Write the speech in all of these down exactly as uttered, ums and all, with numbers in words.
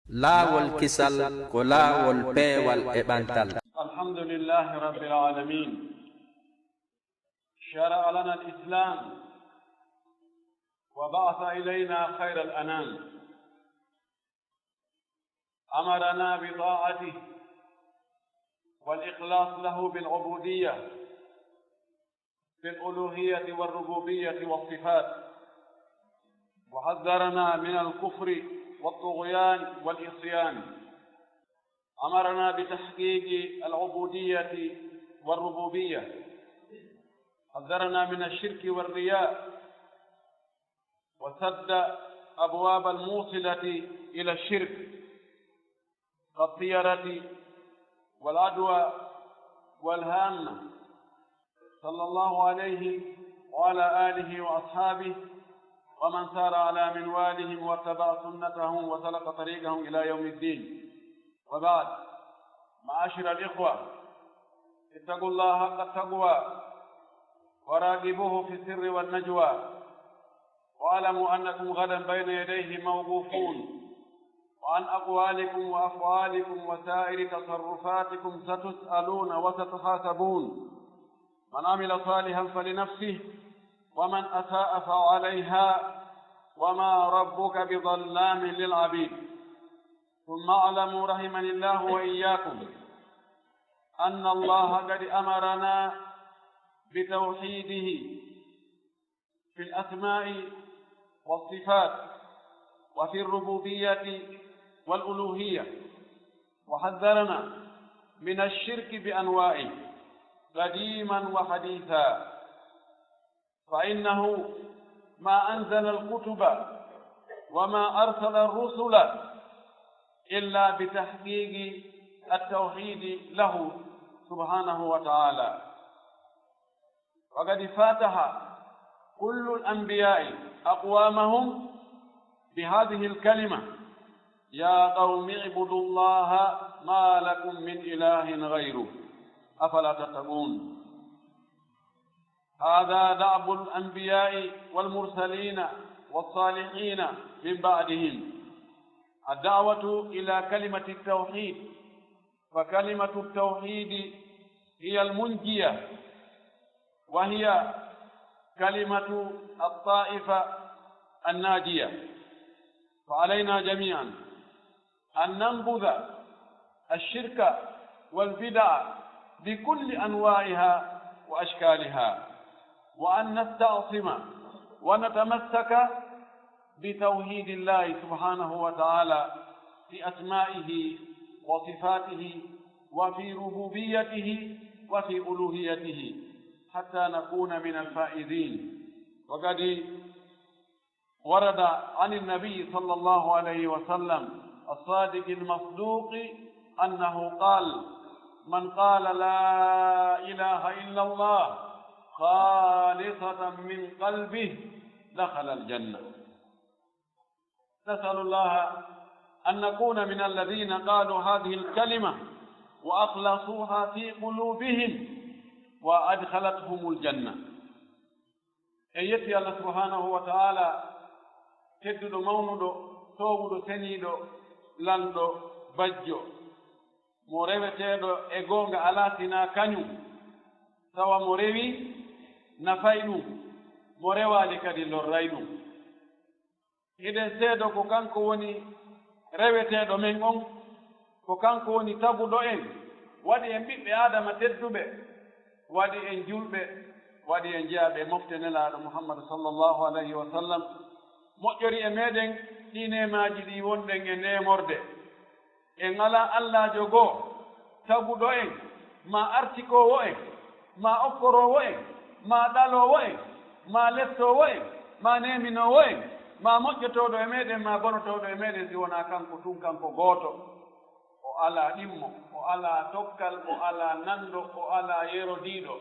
Laawol kisal ko laawol peewal e ɓantal. الحمد لله رب العالمين. شرع لنا الإسلام وبعث إلينا خير الأنام. أمرنا بطاعته والإخلاص له بالعبودية في الألوهية والربوبية والصفات، وحذرنا من الكفر والطغيان والعصيان. أمرنا بتحقيق العبودية والربوبية، حذرنا من الشرك والرياء، وسد أبواب الموصلة إلى الشرك كالطيرة والعدوى والهامة، صلى الله عليه وعلى آله وأصحابه ومن سار على منوالهم واتبع سنتهم وسلك طريقهم إلى يوم الدين. وبعد، معاشر الإخوة، اتقوا الله حق التقوى وراقبوه في السر والنجوى، واعلموا أنكم غدا بين يديه موقوفون، وعن أقوالكم وأفعالكم وسائر تصرفاتكم ستسألون وستحاسبون. من عمل صالحا فلنفسه، ومن أساء فعليها، وما ربك بظلام للعبيد. ثم اعلموا رحمني الله وإياكم أن الله قد أمرنا بتوحيده في الأسماء والصفات وفي الربوبية والألوهية، وحذرنا من الشرك بأنواعه قديما وحديثا، فإنه ما أنزل الكتب وما أرسل الرسل إلا بتحقيق التوحيد له سبحانه وتعالى. وقد فاتح كل الأنبياء أقوامهم بهذه الكلمة: يا قوم اعبدوا الله ما لكم من إله غيره، أفلا تتقون. هذا دأب الأنبياء والمرسلين والصالحين من بعدهم، الدعوة إلى كلمة التوحيد، فكلمة التوحيد هي المنجية، وهي كلمة الطائفة الناجية. فعلينا جميعا أن ننبذ الشرك والبدع بكل أنواعها وأشكالها، وأن نستعصم ونتمسك بتوحيد الله سبحانه وتعالى في أسمائه وصفاته وفي ربوبيته وفي ألوهيته حتى نكون من الفائزين. وقد ورد عن النبي صلى الله عليه وسلم الصادق المصدوق أنه قال: من قال لا إله إلا الله خالصة من قلبه دخل الجنة. نسأل الله أن نكون من الذين قالوا هذه الكلمة وأخلصوها في قلوبهم وأدخلتهم الجنة. En yetti Allah subhanahu wa ta'ala, tedduɗo mawnuɗo, toowuɗo seniiɗo, lanɗo bajjo, mo reweteeɗo e goonga alaa sinaa kañum, tawa mo rewi nafay ɗum, mo rewaali kadi lorray ɗum. Hiɗen seedo ko kanko woni reweteeɗo men on, ko kanko woni taguɗo en, waɗi en ɓiɓɓe Aadama tedduɓe, waɗi en julɓe, waɗi en jeyaaɓe e mofte Nelaaɗo Muhammadu sallallahu alayhi wa sallam, moƴƴori e meɗen ɗii neemaaji ɗi wonɗen e neemorde. En alaa Allaajo goo taguɗo en, maa artikoowo en, maa okkoroowo en, maa ɗaloowo en, maa lettoowo en, maa neeminoowo en, maa moƴƴotooɗo e meɗen, maa bonotooɗo e meɗen, si wonaa kanko tun, kanko gooto. O alaa ɗimmo, o alaa tokkal, o alaa nanndo, o alaa yerodiiɗo.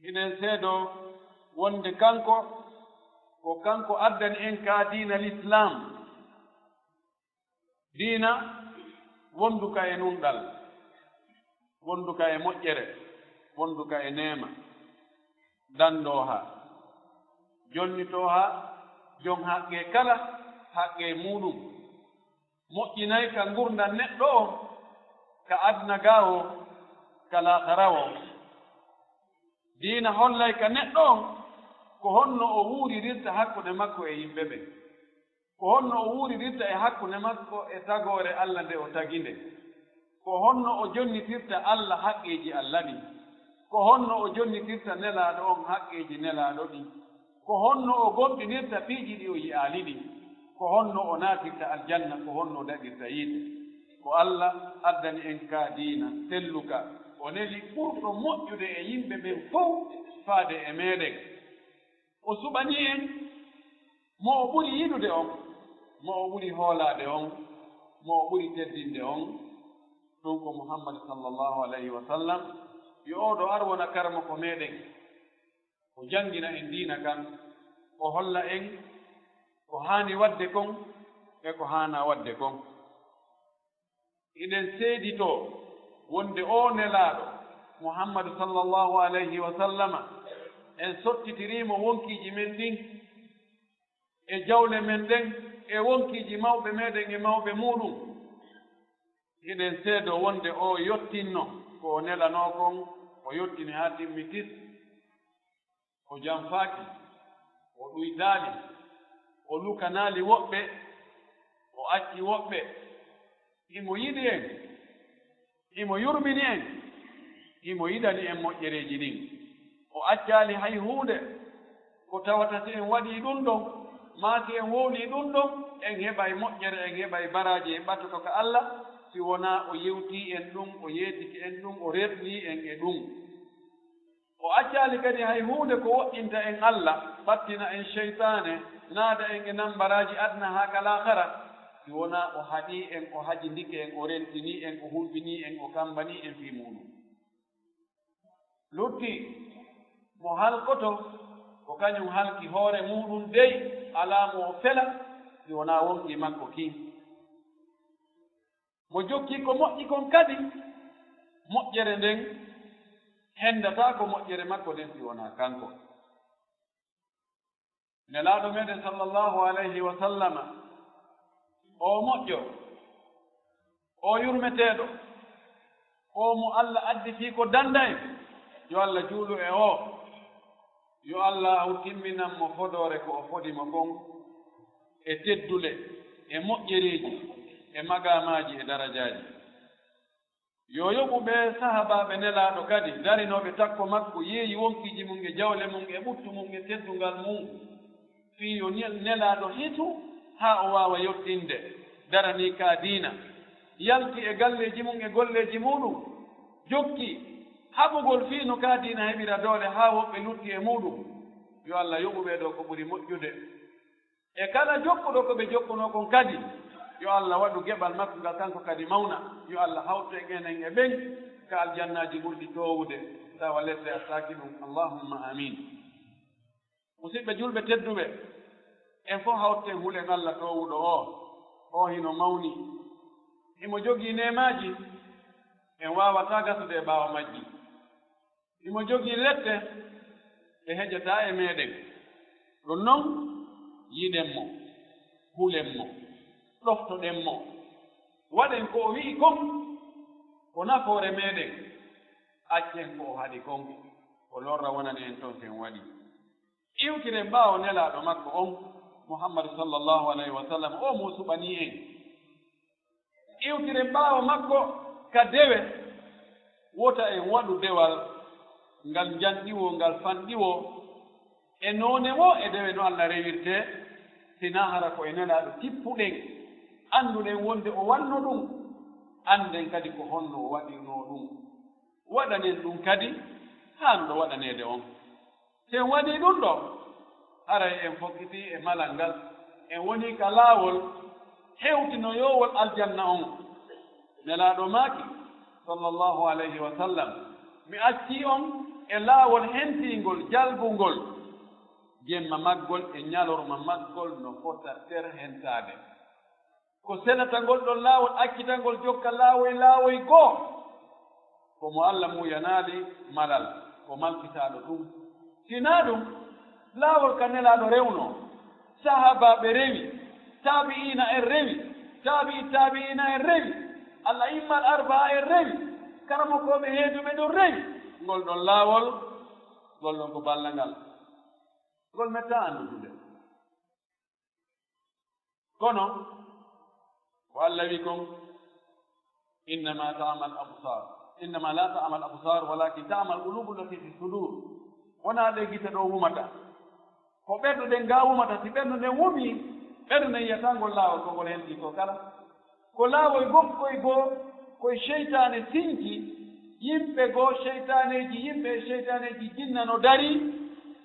Hiɗen seedoo wonde kanko, ko kanko addani en ka diina Lislaam. Diina wonduka e nunɗal, wonduka e moƴƴere, wonduka e neema, dandooha, jonnitooha jon haqqe kala haqqe muuɗum. Moƴƴinay ka ngurndan neɗɗo on, ka aduna gaa woo, ka laakhara woo. Diina hollay ka neɗɗo on ko honno o wuuririrta hakkunde makko e yimɓe ɓen. Ko honno o wuuririrta e hakkunde makko e tagoore Alla nde o tagi nde. Ko honno o jonnitirta Alla haqqeeji Alla ɗin. Ko honno o jonnitirta Nelaaɗo on haqqeeji Nelaaɗo ɗin. Ko honno o gomɗinirta piiji ɗi o yi'aali ɗin. Ko honno o naatirta aljanna, ko honno o daɗirta yiite. Ko Alla addani en ka diina selluka. O neli ɓurɗo moƴƴude e yimɓe ɓen fow faade e meɗen. O suɓanii en mo o ɓuri yiɗude on, mo o ɓuri hoolaade on, mo o ɓuri teddinde on. Ɗun ko Muhammad sallallahu alayhi wa sallam. Yo oo ɗoo ar wona karamoko meɗen. O janngina en diina kan, o holla en ko haani waɗde kon e ko haanaa waɗde kon. Hiɗen seeditoo wonde oo Nelaaɗo Muhammadu sallallahu alayhi wa sallama, en sottitirii mo wonkiiji men ɗin e jawle men ɗen e wonkiiji mawɓe meɗen e mawɓe muuɗum. Hiɗen seedoo wonde o yottinno ko o nelanoo kon, o yottini haa timmi tis. O janfaaki, o ɗuytaali, o lukanaali woɓɓe, o acci woɓɓe. Himo yiɗi en, himo yurmini en, himo yiɗani en moƴƴereeji ɗin. O accaali hay huunde ko tawata si en waɗii ɗun ɗon, maa si en wowlii ɗun ɗon, en heɓay moƴƴere, en heɓay baraaji, en ɓattoto ka Alla, si wonaa o yewtii en ɗun, o yeetiki en ɗun, o rerɗinii en e ɗun. O accaali kadi hay huunde ko woɗɗinta en Alla, ɓattina en seytaane, naada en e nambaraaji aduna haa ka laakara, si wonaa o haɗii en, o hajindike en, o rentinii en, o hulɓinii en, o kammbanii en fii muuɗum. Lutti mo halkoto, ko kañum halki hoore muuɗum dey, alaa mo o fela, si wonaa wonkii makko kin. Mo jokki ko moƴƴi kon kadi, moƴƴere nden henndataa ko moƴƴere makko nden si wonaa kanko. Nelaaɗo meɗen sallallahu alayhi wa sallama, o moƴƴo, o yurmeteeɗo, o mo Alla addi fii ko danda en, yo Alla juulu e o. Yo Allaahu timminan mo fodoore ko o fodi mo kon e teddule, e moƴƴereeji, e maqaamaaji, e darajaaji. Yo yoɓu ɓee sahaabaaɓe Nelaaɗo kadi, darinooɓe takko makko, yeeyi wonkiiji mum e jawle mum e ɓuttu mum e teddungal mum, fii yo nel-, Nelaaɗo hitu haa o waawa yottinde, daranii ka diina. Yalti e galleeji mum e golleeji muuɗum, jokki haɓugol fii no ka diina heɓira doole haa woɓɓe lutti e muuɗum. Yo Alla yoɓu ɓee ɗoo ko ɓuri moƴƴude. E kala jokkuɗo ko ɓe jokkunoo kon kadi, yo Alla waɗu geɓal makko ngal kanko kadi mawna. Yo Alla hawtu en enen e ɓen ka aljannaaji ɓurɗi toowude, tawa lette attaaki ɗum. Allahumma amin. Musidɓe julɓe tedduɓe, en fof hawten hulen Alla toowuɗo o, o hino mawni. Himo jogii neemaaji, en waawataa gasude e ɓaawo majji. Himo jogii lette ɗe heƴataa e meɗen. Ɗum non, yiɗen mo, hulen mo, ɗoftoɗen mo, waɗen ko o wi'i kon, ko nafoore meɗen, accen ko o haɗi kon, ko lorra wonani en ton si en waɗi. Iwtiren ɓaawo Nelaaɗo makko on, Muhammadu sallallahu alayhi wa sallam, o mo suɓanii en. Iwtiren ɓaawo makko ka dewe, wota en waɗu dewal ngal njanɗi woo, ngal fanɗi woo, e noone woo e dewe no Alla rewirtee, sinaa hara ko e Nelaaɗo tippuɗen, annduɗen wonde o wanno ɗum, annden kadi ko honno o waɗirnoo ɗum. Waɗanen ɗum kadi haanuɗo waɗaneede on. Si en waɗii ɗum ɗoo, haray en fokkitii e malal ngal, en wonii ka laawol hewtinoyoowol aljanna on. Nelaaɗo maaki, sallallahu alayhi wa sallam, mi accii on e laawol hentiingol, jalbungol. Jemma maggol e ñalorma maggol no fota ter hentaade. Ko senata ngol ɗon laawol, accita ngol jokka laawoy, laawoy goo. Ko mo Alla muuyanaali malal, ko malkitaaɗo ɗum. Sinaa ɗum, laawol ka Nelaaɗo rewnoo, sahaabaaɓe rewi, taabi'iina en rewi, Taabi'i taabi'iina en rewi, al a'immal arba'a en rewi, karamokooɓe heeduɓe ɗon rewi. Ngol ɗon laawol, ngol ɗon ko ballal ngal. Ngol mettaa anndude. Kono, ko Allah wi kon, "Innama ta'mal absar, innama la ta'mal absar, walakin ta'mal qulubu allati fi sudur." Wonaa ɗe gite ɗo wumata. Ko ɓerɗe ɗen ga wumata, si ɓernde nden wumi, ɓernde nden yiyata ngol laawol ko ngol henti ko kala. Ko laawol gokkoy goo, koye seytaane sinki, yimɓe goo, seytaaneeji yimɓe e seytaaneeji jinna no darii,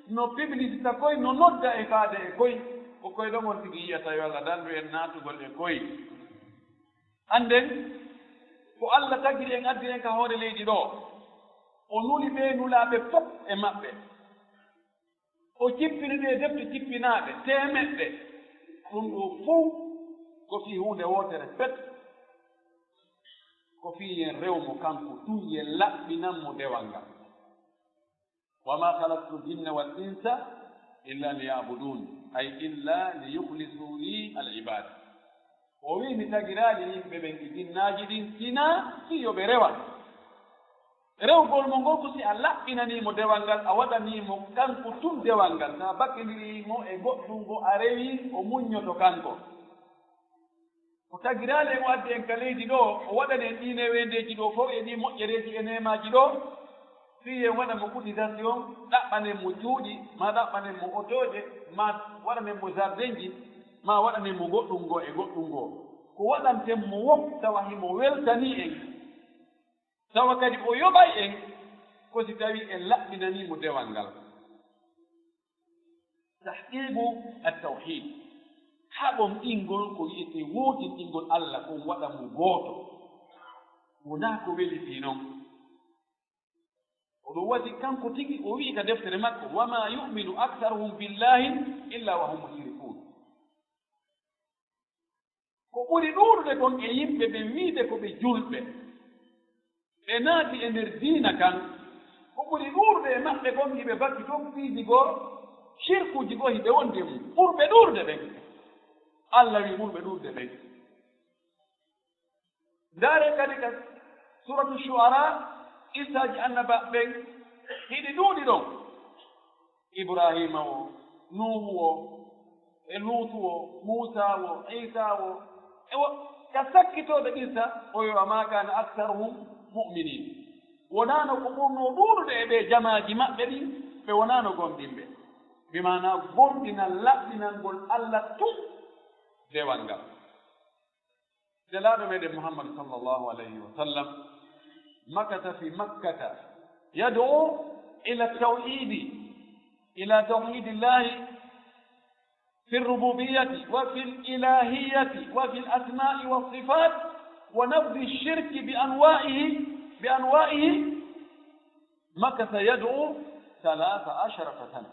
no piblisita koy, no nodda e faade e koy. Ko koy ɗon on tigi yiyata yo Allah dandu en naatugol e koy. Annden, ko Allah tagiri en, addi en ka hoore leydi ɗoo, o nuli ɓee nulaaɓe fof e maɓɓe. O jippini ɗee defte jippinaaɗe, teemeɗɗe. Ɗum ɗoo fof ko fii huunde wootere pet. Ko fii yen rew mo kanko tun, yen laɓɓinan mo dewal ngal. "Wa ma khalaqtu jinna wal insa illa liya'budun." Ay illa liyukhlisu li al ibada. O wi'i, "Mi tagiraali yimɓe ɓen e jinnaaji ɗin, sinaa fii yo ɓe rewan." Rewgol mo ngol ko si a laɓɓinanii mo dewal ngal, a waɗanii mo kanko tun dewal ngal, si a bakkindirii mo e goɗɗum ngo a rewi, o muññoto kanko. O tagiraali en, o addi en ka leydi ɗoo, o waɗani en ɗii neweendeeji ɗoo fof e ɗii moƴƴereeji e neemaaji ɗoo, fii en waɗa mo cotisation, ɗaɓɓanen mo cuuɗi, maa ɗaɓɓanen mo otooje, maa waɗanen mo jardinji, maa waɗanen mo goɗɗum ngoo e goɗɗum ngoo. Ko waɗanten mo woo, tawa himo weltanii en. Tawa kadi o yoɓay en, ko si tawii en laɓɓinanii mo dewal ngal. Tahqiqu at-tawhid, haɓonɗingol ko wi'etee wootinɗingol Allah, kon waɗa mo gooto. Wonaa ko weli fii non. O ɗon waɗi kanko tigi, o wi'i ka deftere makko, "Wa ma yu'minu aktharuhum billahi illa wa hum mushrikun." Ko ɓuri ɗuuɗude kon e yimɓe ɓen wiide ko ɓe julɓe, ɓe naati e nder diina kan, ko ɓuri ɗuuɗude e maɓɓe kon hiɓe bakki toon piiji goo, sirkuuji goo hiɓe wondi e mum. Ɓurɓe ɗuuɗude ɓen, Allah wi ɓurɓe ɗuuɗude ɓen. Ndaaree kadi ka Suuratu Shu'ara, qissaaji annabaaɓe ɓen hiɗi ɗuuɗi ɗon. Ibraahiima o, Nuuhu o, e Luutu o, Muusaa o, Iisaa o, e wo-, ka sakkitooɓe qissa, o wi'i, "Wa maa kaana aksaruhum mu'miniin." Wonaano ko ɓurnoo ɗuuɗude e ɓee jamaaji maɓɓe ɗin, ɓe wonaano gomɗinɓe. Bi maanaa gomɗinal laɓɓinangol Allah tun dewal ngal. Nelaaɗo meɗen Muhammad sallallahu alayhi wa sallam makata fi Makkata yad'u ila tawhidi, ila tawhidillahi fi rububiyyati wa fil ilahiyyati wa fil asma'i was sifat wa nabdhi shirki bi anwa'ihi, bi anwa'ihi. Makata yad'u thalatha asharata sana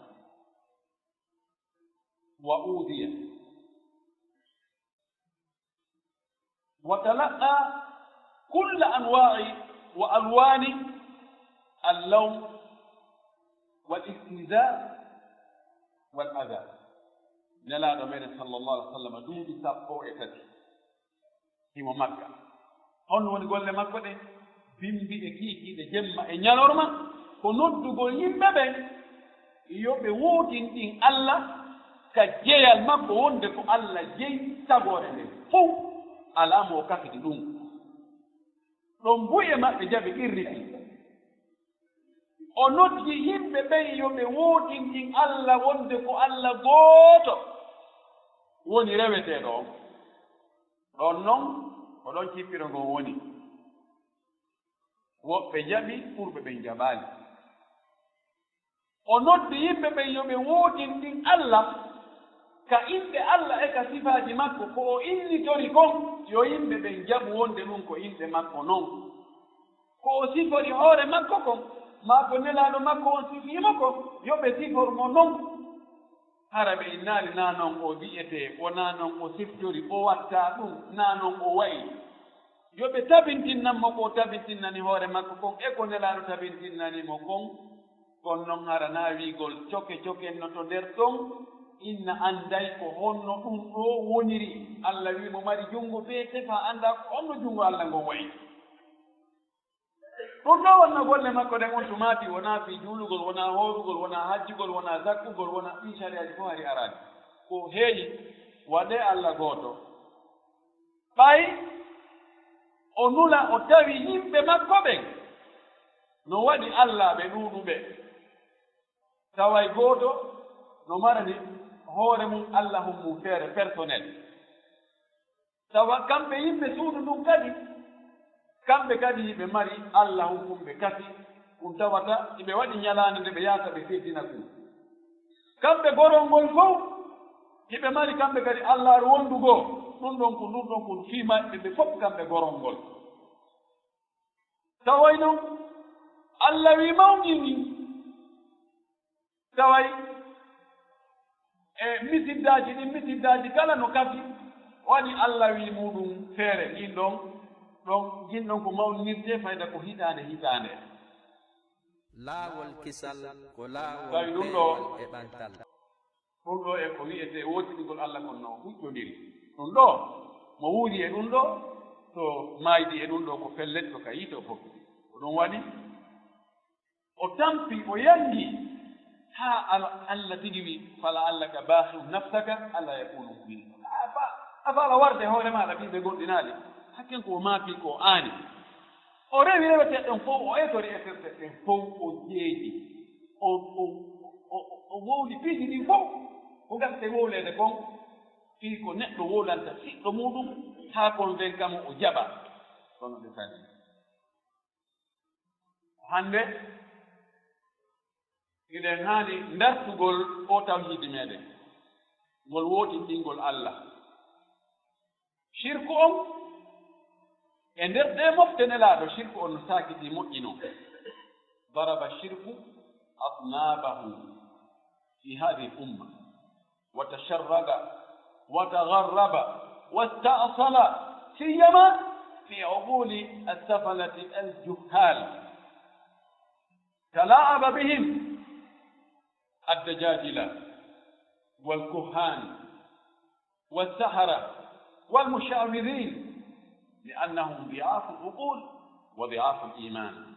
wa udhiya. وتلقى كل أنواع وألوان اللوم والاستهزاء والأذى. Nelaaɗo meɗen sallallahu alaihi wasallam duuɓi sappo e tati himo Makka. Honno woni golle makko ɗen? Bimbi e kiikiiɗe jemma e ñalorma, ko noddugol yimɓe ɓen yo ɓe wootinɗin Allah ka jeyal makko, wonde ko Allah jeyi tagoore nden fow, alaa mo o kafidi ɗum. Ɗon buy e maɓɓe jaɓi qirriti. O noddi yimɓe ɓen yo ɓe wootinɗin Allah, wonde ko Allah gooto woni reweteeɗo on. Ɗon non, ko ɗon cippiro ngon woni. Woɓɓe jaɓi, ɓurɓe ɓen jaɓaali. O noddi yimɓe ɓen yo ɓe wootinɗin Allah ka inɗe Allah e ka sifaaji makko. Ko o innitori kon, yo yimɓe ɓen jaɓu wonde ɗum ko inɗe makko non. Ko o sifori hoore makko kon, maa ko Nelaaɗo makko on sifii mo kon, yo ɓe sifor mo non. Hara ɓe innaali, naa non o wi'etee, wonaa non o siftori, o watta ɗum, naa non o wa'i. Yo ɓe tabintinnan mo ko o tabintinnani hoore makko kon, e ko Nelaaɗo tabintinnani mo kon. Kono non hara naa wi'ugol coke coken no to nder ton, Inna annday ko honno ɗum ɗoo woniri. Allah wi'i mo mari junngo bee tefa, annda ko honno junngo Allah ngon wa'i. Ɗum ɗoo wonno golle makko ɗen on tuma fii, wonaa fii juulugol, wonaa hoorugol, wonaa hajjugol, wonaa zakkugol, wonaa ɗii sariyaaji fof hari araani. Ko heeyi waɗee Allah gooto. Ɓay o nula, o tawi yimɓe makko ɓen no waɗi Allah ɓe ɗuuɗuɓe. Taway gooto no marani hoore mum Allahun mum feere personnel. Tawa kamɓe yimɓe suudu ndun kadi, kamɓe kadi hiɓe mari Allahun kun ɓe kasi, kun tawata hiɓe waɗi ñalaande nde ɓe yaata ɓe seddina kun. Kamɓe gorol ngol fow, hiɓe mari kamɓe kadi Allaaru wondu goo, ɗun ɗon kun, ɗun ɗon kun fii maɓɓe ɓe fow kamɓe gorol ngol. Taway non, Allah wi'i mawɗini. Taway e misiddaaji ɗin, misiddaaji kala no kafi, waɗi Allah wi'i muɗum feere. Ngin ɗon, ɗon, ngin ɗon ko mawninirtee fayda ko hitaande, hitaande. Laawol kisal ko laawol Tawi ɗum ɗo, peewal e ɓantal. Ɗum ɗo e ko wi'etee wootiningol Allah kon no huƴƴondiri. Ɗum ɗo, mo wuuri e ɗum ɗo, to maaydi e ɗum ɗo, ko pellet, ko ka yiite o fokkiti. Ko ɗum waɗi, o tampi, o yangi, haa Al-, Allah tigi wi', "فلعلك باخع نفسك ألا يكونوا مؤمنين." A fa-, a faala warde hoore maaɗa fii ɓe goɗɗinaali. Hakken ko o maaki ko aani. O rewi reweteeɗen fow, o etori etorteeɗen fow, o jeeji. O, o, o, o wowli piiji ɗin fow. Ko ngartee wowleede kon, fii ko neɗɗo wowlanta siɗɗo muuɗum, haa kon ven kamo o jaɓa. Kono ɓe kadi. Hannde, hiɗen haani dartugol o tawhiidi meɗen, ngol wootinɗingol Allah. Shirku on, e nder ɗee mofte Nelaaɗo, shirku on no saakiti moƴƴino. ضرب الشرك أذنابه في هذه الأمة. وتشرد وتغرب واستأصل، سيما في عقول السفلة الجهال. تلاعب بهم الدجاجلة والكهان والسحرة والمشعوذين، لأنهم ضعاف العقول وضعاف الإيمان.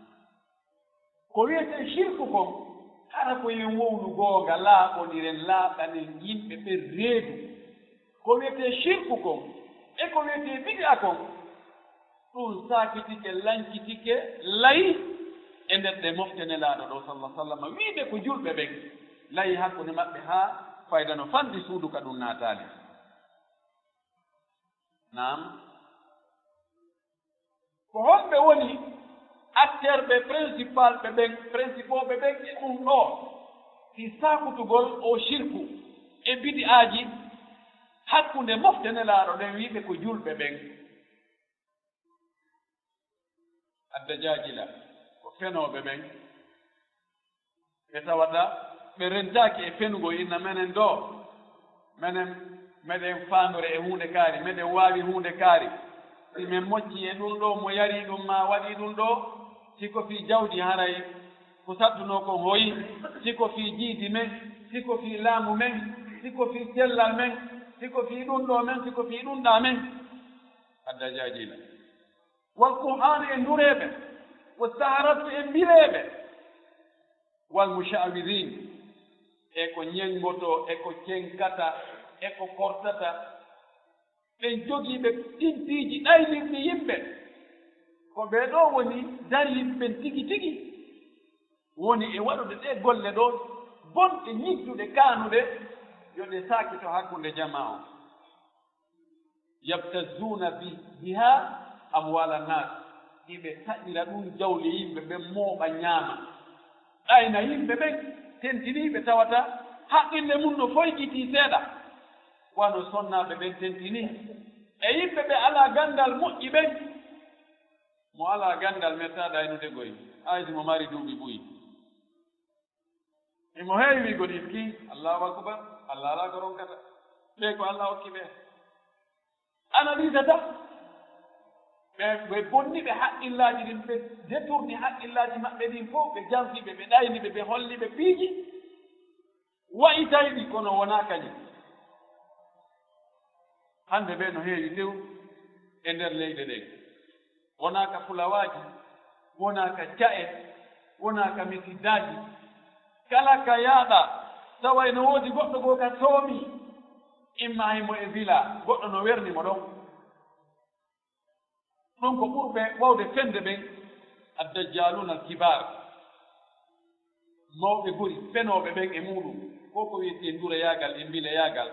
Ko wiyetee shirku kon, hara ko en wowlu goonga, laaɓondiren, laaɓanen yimɓe ɓen reedu. Ko wiyetee shirku kon, e ko wiyetee bid'a kon, ɗum saakitike, lankitike, layi e nder ɗee mofte Nelaaɗo ɗoo, sallallahu alaihi wasallam, wiide ko julɓe ɓen, layi hakkunde maɓɓe haa fayda no fanɗi suudu ka ɗum naataali. Naam. Ko homɓe woni acteur ɓe principal ɓe ɓen, principaux ɓe ɓen e ɗum ɗoo, si saakutugol o shirku e bid'aaji hakkunde mofte Nelaaɗo ɗen wiiɓe ko julɓe ɓen? Addajaajila, ko fenooɓe ɓen. Ɓe tawata ɓe rentaaki e fenugol, inna menen ɗoo, menen meɗen faandore e huunde kaari, meɗen waawi huunde kaari. Si men mocci e ɗum ɗoo, mo yari ɗum maa waɗi ɗum ɗoo, si ko fii jawdi haray ko sattunoo kon hoyi, si ko fii jiidi men, si ko fii laamu men, si ko fii cellal men, si ko fii ɗum ɗoo men, si ko fii ɗum ɗaa men. Addajaajila. Wal kuhaani e ndureeɓe, wa saharatu e mbireeɓe, wal mushawiriin e ko ñenngotoo, e ko cenkata, e ko kortata. Ɓen jogiiɓe ɗin piiji ɗaynirɗi yimɓe. Ko ɓee ɗoo woni dariiɓe ɓen tigi tigi. Woni e waɗude ɗee golle ɗoo bonɗe, ñidduɗe, kaanuɗe, yo ɗe saakito hakkunde jamaa on. Yabtazzuuna bi-, bihaa amwaala naas, hiɓe taƴira ɗum jawle yimɓe ɓen, mooɓa, ñaama. Ɗayna yimɓe ɓen, tentiniiɓe tawata haqqille mum no foygitii seeɗa, wano sonnaaɓe ɓen tentinii, e yimɓe ɓe alaa ganndal moƴƴi ɓen. Mo alaa ganndal mettataa ɗaynude goy, hay si mo mari duuɓi buy. Imo heewi wi'ugol iski, Allahu akbar, Allah alaa ko ronkata. Ɓe ko Allah okki ɓe. Analysata. Ɓe, ɓe bonni ɓe haqqillaaji ɗin, ɓe détourni haqqillaaji maɓɓe ɗin fow, ɓe janfi ɓe, ɓe ɗayni ɓe, ɓe holli ɓe piiji. Wa'i tayɗi, kono wonaa kañum. Hannde ɓe no heewi tew e nder leyɗe ɗen. Wonaa ka fulawaaji, wonaa ka ca'e, wonaa ka misiddaaji. Kala ka yaaɗa, tawa ene woodi goɗɗo goo ka soomi, imma himo e villa, goɗɗo no werni mo ɗon. Ɗum ko ɓurɓe wawde fende ɓen, addajjaaluuna alkibaar, mawɓe gori fenooɓe ɓen e muuɗum, ko ko wiyetee ndureyaagal e mbileyaagal.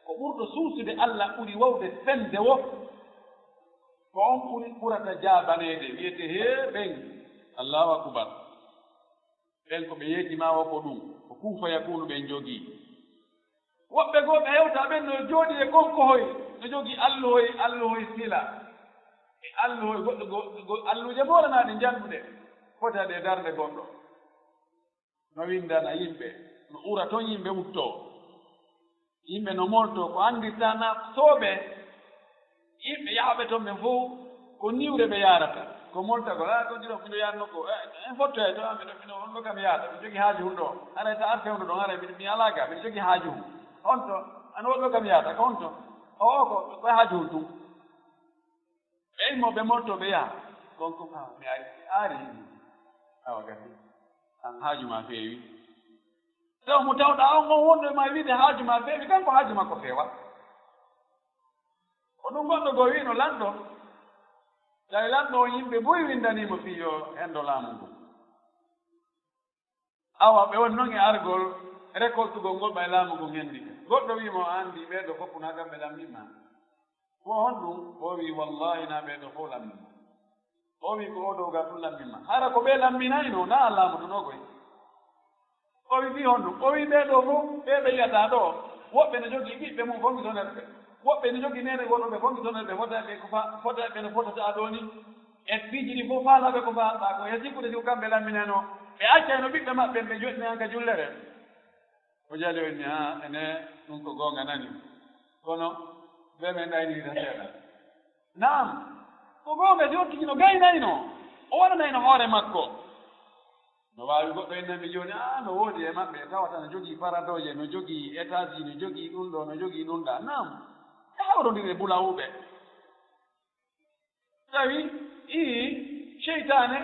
Ko ɓurɗo suusude Alla ɓuri wawde fende wo, ko on ɓuri, ɓurata jaabaneede, wiyetee, "Hee, ɓen, Allahu akbar." Ɓen ko ɓe yeeti ma o ko ɗum, ko kun fayakuunu ɓen jogii. Woɓɓe goo ɓe hewta ɓen no jooɗii e konkohoy, no jogii alluhoy, alluhoy sila. E alluhoy goɗɗo go, go, alluuje moolanaaɗe njannduɗe, fotade e darnde goɗɗo. No winndana yimɓe, no ura ton yimɓe uttoo. Yimɓe no moltoo, ko anndirta na sooɓe. Yimɓe yahɓe ton ɓen fof ko niwre ɓe yaarata. Ko moltagol, "Ah, ko ɗiɗo miɗo yaarno ko, eh, en fottoyay to, ah, miɗo, miɗo, on ɗo kam yaata, miɗo jogii haaju hun ɗo. Haray ta ar fewndo ɗon, haray miɗo, mi alaa ga, miɗo jogii haaju hun. On to, an on ɗo kam yaata, ko on to? O, o, ko, ko haaju hun tun." Ɓe immo, ɓe molto, ɓe yaha. Kon ko, "Ah, mi ari, ari. Awa gasi. An haaju ma feewi." Taw mo tawɗa on, on wonɗo e ma wiide haaju ma feewi, kanko haaju makko feewa. Ko ɗum goɗɗo goo wi'no lanɗo. Tawi lanɗo on yimɓe buy winndanii mo fii yo henndo laamu ngun. Awa, ɓe woni non e argol récoltugol ngol, ɓay laamu ngun henndi ka. Goɗɗo wi'i mo, "A anndi ɓee ɗoo fof na kamɓe lammi ma." Ko honɗum? O wi'i, "Wallaahi, na ɓee ɗoo fof lammi ma." O wi'i, "Ko oo dow ga tun lammi ma." Hara ko ɓe lamminayno, na a laamotonoo koy. O wi'i, "Fii honɗum?" O wi'i, "Ɓee ɗoo fof, ɓee ɓe yi'ataa ɗoo, woɓɓe no jogii ɓiɓɓe mum fonctionnaire ɓe. Woɓɓe no jogii neene goɗɗo ɓe fonctionnaire ɓe, fota ɓe ko fa-, fota ɓe no fotata ɗoo ni. E piiji ɗi fof faalaaɓe ko faalaa ko, e sikkude si ko kamɓe lamminayno, ɓe accayno ɓiɓɓe maɓɓe ɓe joɗɗinay ka jullere." O jali o inni, "Haa, ene, ɗum ko goonga nani. Kono, bee men ɗaynirta seeɗa." Naam, ko goonga, si on tigi no gaynayno, o waɗanayno hoore makko. No waawi goɗɗo innanmi jooni, "Aa, no woodi e maɓɓe, tawata no jogii paradooje, no jogii étage, no jogii ɗum ɗoo, no jogii ɗum ɗaa." Naam, ɓe hawrondiri e bulawuɓe. Tawi, ii, seytaane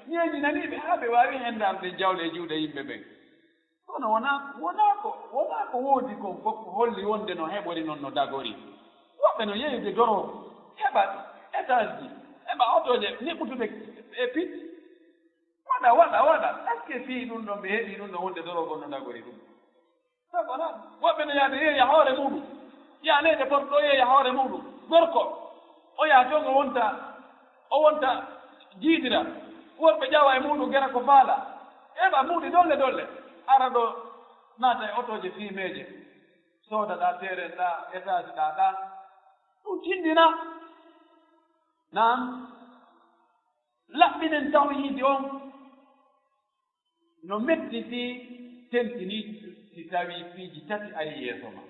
ñeeñinanii ɓe haa ɓe waawi henndaade jawle e juuɗe yimɓe ɓen. Kono wonaa, wonaa ko, wonaa ko woodi kon fof ko holli wonde no heɓori non no dagori. Woɓɓe no yeeyude doro, heɓa étage ji, heɓa otooje, neɓɓutude e pic. Waɗa, waɗa, waɗa. Est-ce que fii ɗum ɗon ɓe heɓii ɗum ɗon wonde doro gon no dagori ɗum? Sabu alaa. Woɓɓe no yaade yeeya hoore muuɗum. Yaha leyɗe Porto ɗo yeeya hoore muuɗum. Gorko. O yaha toon o wonta, o wonta jiidira. Worɓe ƴawa e muuɗum gera ko faala. Heɓa muuɗi dolle dolle. Ara ɗo naata e otooje fiimeeje. Sooda ɗa teeren ɗa, étage ɗa ɗa. Ɗum tindina. Naam. Laɓɓinen tawhiidi on. No metti si tentinii si tawii piiji tati arii yeeso ma.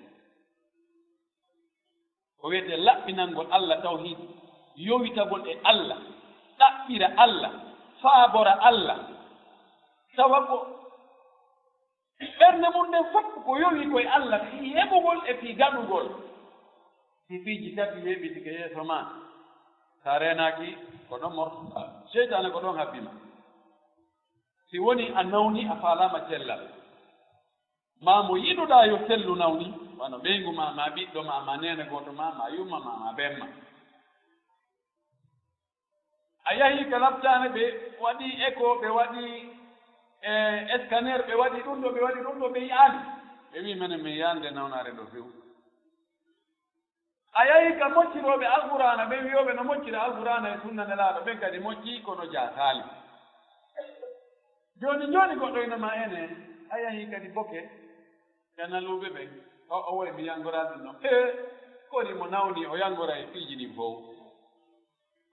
Ko wiyetee laɓɓinangol Alla tawhiid, yowitagol e Alla, ɗaɓɓira Alla, faabora Alla. Tawa ko ɓernde mum nden fof ko yowi ko e Alla fii heɓugol e fii gaɗugol. Si piiji tati weeɓitike yeeso ma, sa reenaaki ko ɗon mortoɗaa. Seytaane ko ɗon habbi ma. Si woni a nawni, a faalaama cellal, maa mo yiɗuɗaa yo sellu nawni, wano ɓeyngu maa, maa ɓiɗɗo maa, maa neene gooto maa, maa yumma maa, maa bemma. A yahii ka laptaane, ɓe waɗii écho, ɓe waɗii, eh, scanner, ɓe waɗii ɗum ɗo, ɓe waɗii ɗum ɗo, ɓe yi'aali. Ɓe wi'i, "Menen min yi'aali nde nawnaare ɗo few." A yahi ka moccirooɓe Alqur'aana, ɓen wiyooɓe no moccira Alqur'aana e sunna Nelaaɗo, ɓen kadi moccii, kono jaataali. Jooni, jooni goɗɗo ina ma ene, a yahi kadi boke, e naluuɓe ɓen, o, o wayi mi yanngoraa ɗum noon. Ee, koni mo nawni o yanngora e piiji ɗin fow?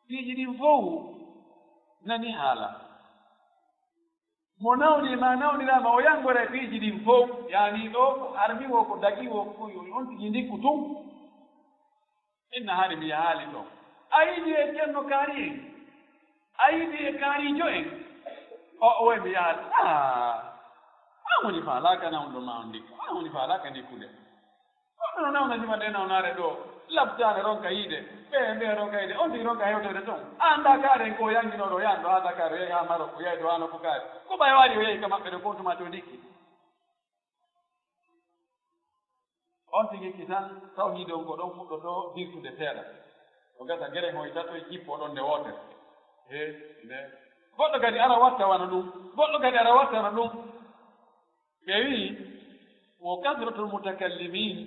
Piiji ɗin fow nani haala. Mo nawni ma nawniraama, o yanngora e piiji ɗin fow. Yaani ɗo ko harmi wo, ko dagi wo, ko yo on tigi ndikku tun. Inna hari mi yahaali ɗo. A yiɗi e Ceerno Kaari en? A yiɗi e Kaariijo en? O, o wayi mi yahaali. Ah, a An woni faalaaka nawnuɗo ma on ndikka. An woni faalaaka ndikkude. Goɗɗo no nawna juma nde nawnaare ɗo. Labtaare ronka yiide. Ɓe, ɓe ronka yiide. On tigi ronka hewtoyde toon. A anndaa kaare en ko yanngino ɗo, yaani ɗo haa Dakar, o yahi haa Marok, o yahi ɗo haa nokku kaari. Ko ɓay o ari o yahi ka maɓɓe ɗo, ko on tuma to ndikki. On tigi ki tan, tawhiid on ko ɗon fuɗɗotoo dirtude seeɗa. Ko gasa gere hoy tato e jippo ɗon nde wootere. He, nde. Goɗɗo kadi ara watta wano ɗum. Goɗɗo kadi ara watta wano ɗum. Ɓe wi'i, "Wa kasratul mutakallimin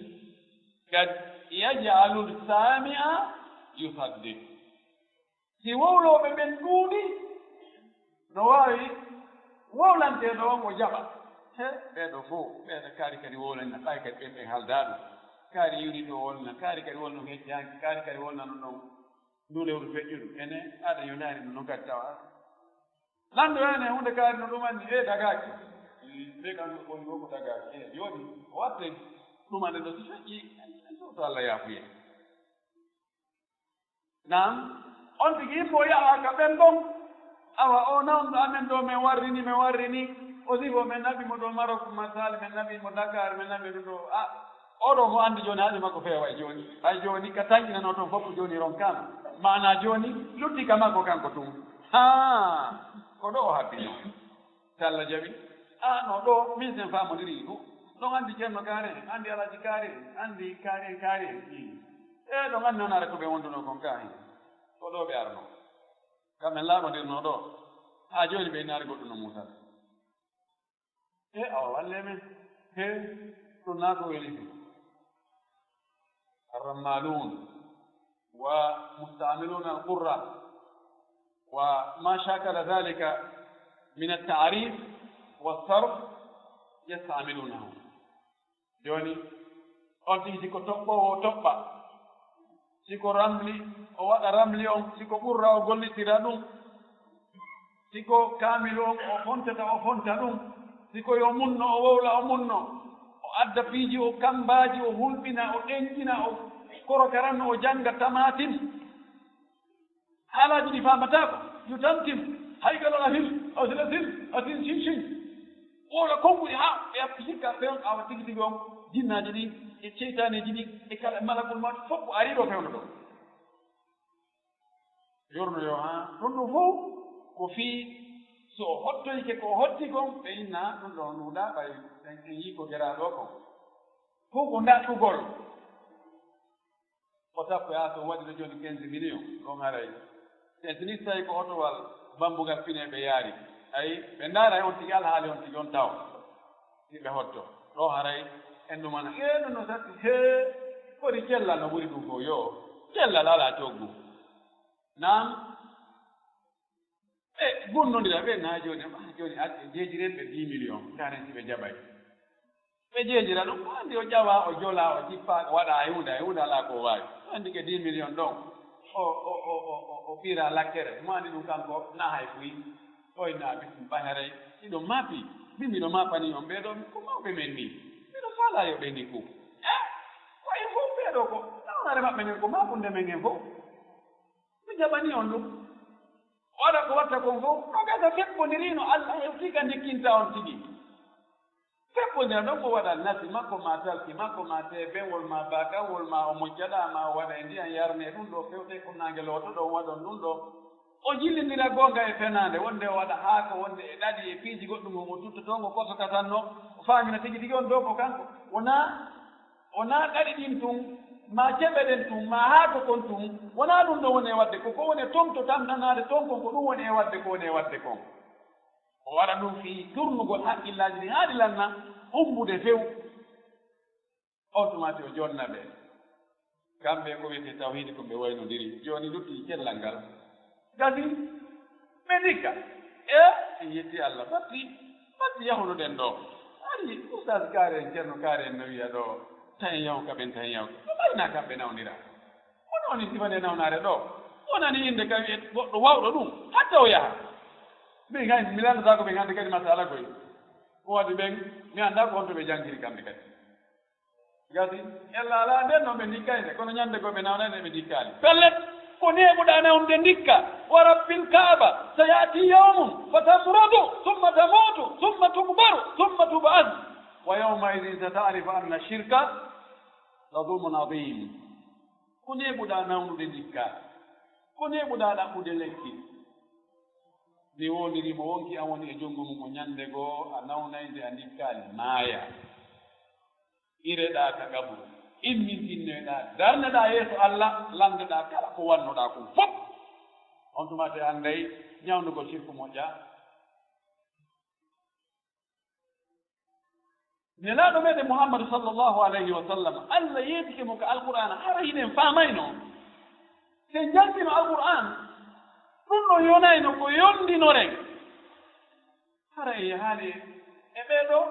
kad yaj'alul sami'a yusaddiq." Si wowlooɓe ɓen ɗuuɗi, no waawi wowlanteeɗo on o jaɓa. He, ɓeeɗo fof, ɓeeɗo kaari kadi wowlanna, ɓay kadi ɓen ɓen haaldaa ɗum. Kaari yuri ɗo wonna, kaari kadi wonna hejjaanki, kaari kadi wonna no ɗon. Ndu lewru feƴƴuɗo, ene aɗa yonaani ɗum noon kadi tawa. Lanndo ene huunde kaari no ɗum anndi, e dagaaki. Ɓe kam ko woni ko dagaaki. E jooni, o watte ɗum anndi no si feƴƴi, en sowto Allah yaafuye. Naam, on tigi yimɓe o yaha ka ɓen ɗon. Awa, o nawnuɗo amen ɗo, men warrini, men warrini. O sibo men naɓi mo ɗo Marok, masali, men naɓi mo Dakar, men naɓi ɗum ɗo. A, oɗo mo anndi jooni, haaju makko feewa e jooni. Hay jooni, ka tanƴinanoo toon fof ko jooni ronkaama. Maanaa jooni, lutti ka makko kanko tun. Haa, ko ɗo o habbinoo. Si Allah jaɓi. A, no ɗo, min sen faamondiri ɗum. Ɗon anndi Ceerno Kaari, anndi Alhaji Kaari, anndi Kaari, Kaari. Hmm. E, ɗon anndi honaare ko ɓe wondunoo kon kaa hen. Ko ɗo ɓe arnoo. Kam en laaɓondirnoo ɗo. Haa jooni ɓe inaari goɗɗum no Muusaa. E, awa, wallee men. He, ɗum naa ko weli ɗum. الرمالون ومستعملون القرة وما شاكل ذلك من التعريف والصرف يستعملونه. Jooni, on tigi si ko toɓɓoowo o toɓɓa, si ko ramli, o waɗa ramli on, si ko ɓurra o gollitira ɗum, si ko kaamilu on o fontata o fonta ɗum, si ko yo munno o wowla o munno, o adda piiji o kammbaaji o hulɓina o ɗenƴina o korokaran o jannga tamaatin. Haalaaji ɗi faamataako, yo tamtim, hay kala a fil, a sila sil, a sin sin sin. Wowla konguɗi haa ɓe yappi hikka fewn awa tigi tigi on, jinnaaji ɗi, e seytaaneeji ɗi, e kala e malakul mawt, fof ko ari ɗo fewndo ɗo. Yorno yo haa, ɗum ɗum fof ko fii so o hottoyke ko o hotti kon, ɓe inna ɗum ɗo nuuɗa ɓay en, en yii ko geraaɗo kon. Fof ko ndaɗɗugol. Ko sappo yaa so waɗi ɗo jooni quinze millions, ɗon haray. Te si ni tawi ko otowal bambugal pine ɓe yaari. Ayi, ɓe ndaara on tigi alhaali on tigi on taw. Si ɓe hotto. Ɗo haray, en ɗum ana, ee, ɗum no satti, hee, kodi cellal no ɓuri ɗum ko yo. Cellal alaa coggu. Naam. Ɓe gonnondira ɓe na jooni, ah, jooni ar ɓe jeejiren ɓe dix millions, karen si ɓe jaɓay. Ɓe jeejira ɗum, ko anndi o ƴawa, o jola, o jippa, o waɗa hay huunde, hay huunde alaa ko o waawi. O anndi ke dix millions ɗon, o, o, o, o, o, o ɓira lakkere, mo anndi ɗum kanko na hay fuy. Oy na bisum ɓaherey, iɗo maapi, min miɗo maapani on ɓee ɗoo, ko mawɓe men nii. Miɗo faalaa yo ɓe ndikku. Eh, ko en fof ɓee ɗoo ko, nawnaare maɓɓe nden ko maapunde men en fof. Mi jaɓanii on ɗum. O waɗa ko watta kon fof, no gasa feppondiri no Allah hewti ka ndikkinta on tigi. Feppondira ɗon ko waɗa nasi makko, ma talki makko, ma teebeŋol, ma baakawol, ma o mojjaɗa, ma o waɗa e ndiyan yarne ɗum ɗo fewte ko naange looto ɗon waɗon ɗum ɗo. O jillindira goonga e fenaande, wonde o waɗa haako, wonde e ɗaɗi e piiji goɗɗum, o tuttotongo koso katanno, o faamina tigi tigi on dow ko kanko. Wonaa Wonaa ɗaɗi ɗin tun, maa ceɓe ɗen tun, maa haako kon tun, wonaa ɗun ɗon woni e waɗde, ko ko woni e ton to tamnanaade ton kon, ko ɗun woni e waɗde, ko woni e waɗde kon. O waɗa ɗun fii turnugol hakkillaaji ɗin haa ɗi lanna, humbude few. On tuma si o jonna ɓe. Kamɓe ko wi'etee tawhiidi ko ɓe waynondiri. Jooni lutti cellal ngal. Gasi, ɓe ndikka. E, en yetti Allah. Batti, batti yahunoɗen ɗo. Ari, Ustaas Kaari en, Ceerno Kaari en no wi'a ɗo, tawi yahu ka ɓen, tawi yahu ka. Ko ɓayna kamɓe nawnira. Kono woni sifa nde nawnaare ɗo. Wonani innde ka wi'e goɗɗo wawɗo ɗum. Hatta o yaha. Min hay, mi lanndata ko ɓe nganndi kadi masala koy. Ko waɗi ɓen, mi annda ko honto ɓe janngiri kamɓe kadi. Gasi, ella alaa nden no ɓe ndikkayde, kono ñande goo ɓe nawnayde ɓe ndikkaali. Pellet! Ko neeɓuɗaa nawnude ndikka, wa rabbil Kaaba, saya'ti yawmun fatamrudu, thumma tamutu, thumma tuqbaru, thumma tub'asu. Wa yawma'idhin sata'rifu anna shirka la zulmun azim. Ko neeɓuɗaa nawnude ndikka? Ko neeɓuɗaa ɗaɓɓude lekki? Mi woondiri mo wonki an woni e junngo mum, o ñannde goo a nawnay nde a ndikkaali maaya. Ireɗaa ka qaburu, immintinnoyɗaa, darneɗaa yeeso Alla, lanndeɗaa kala ko wannoɗaa kon fof. On tuma te annday ñawnugol sirku moƴƴaa. Nelaaɗo meɗen Muhammadu sallallahu alayhi wa sallam, Alla yeetike mo ka Alqur'aana, hara hiɗen faamayno? Si en jantino Alqur'aan, ɗum ɗo yonayno ko yondinoren. Hara en yahaali e ɓee ɗoo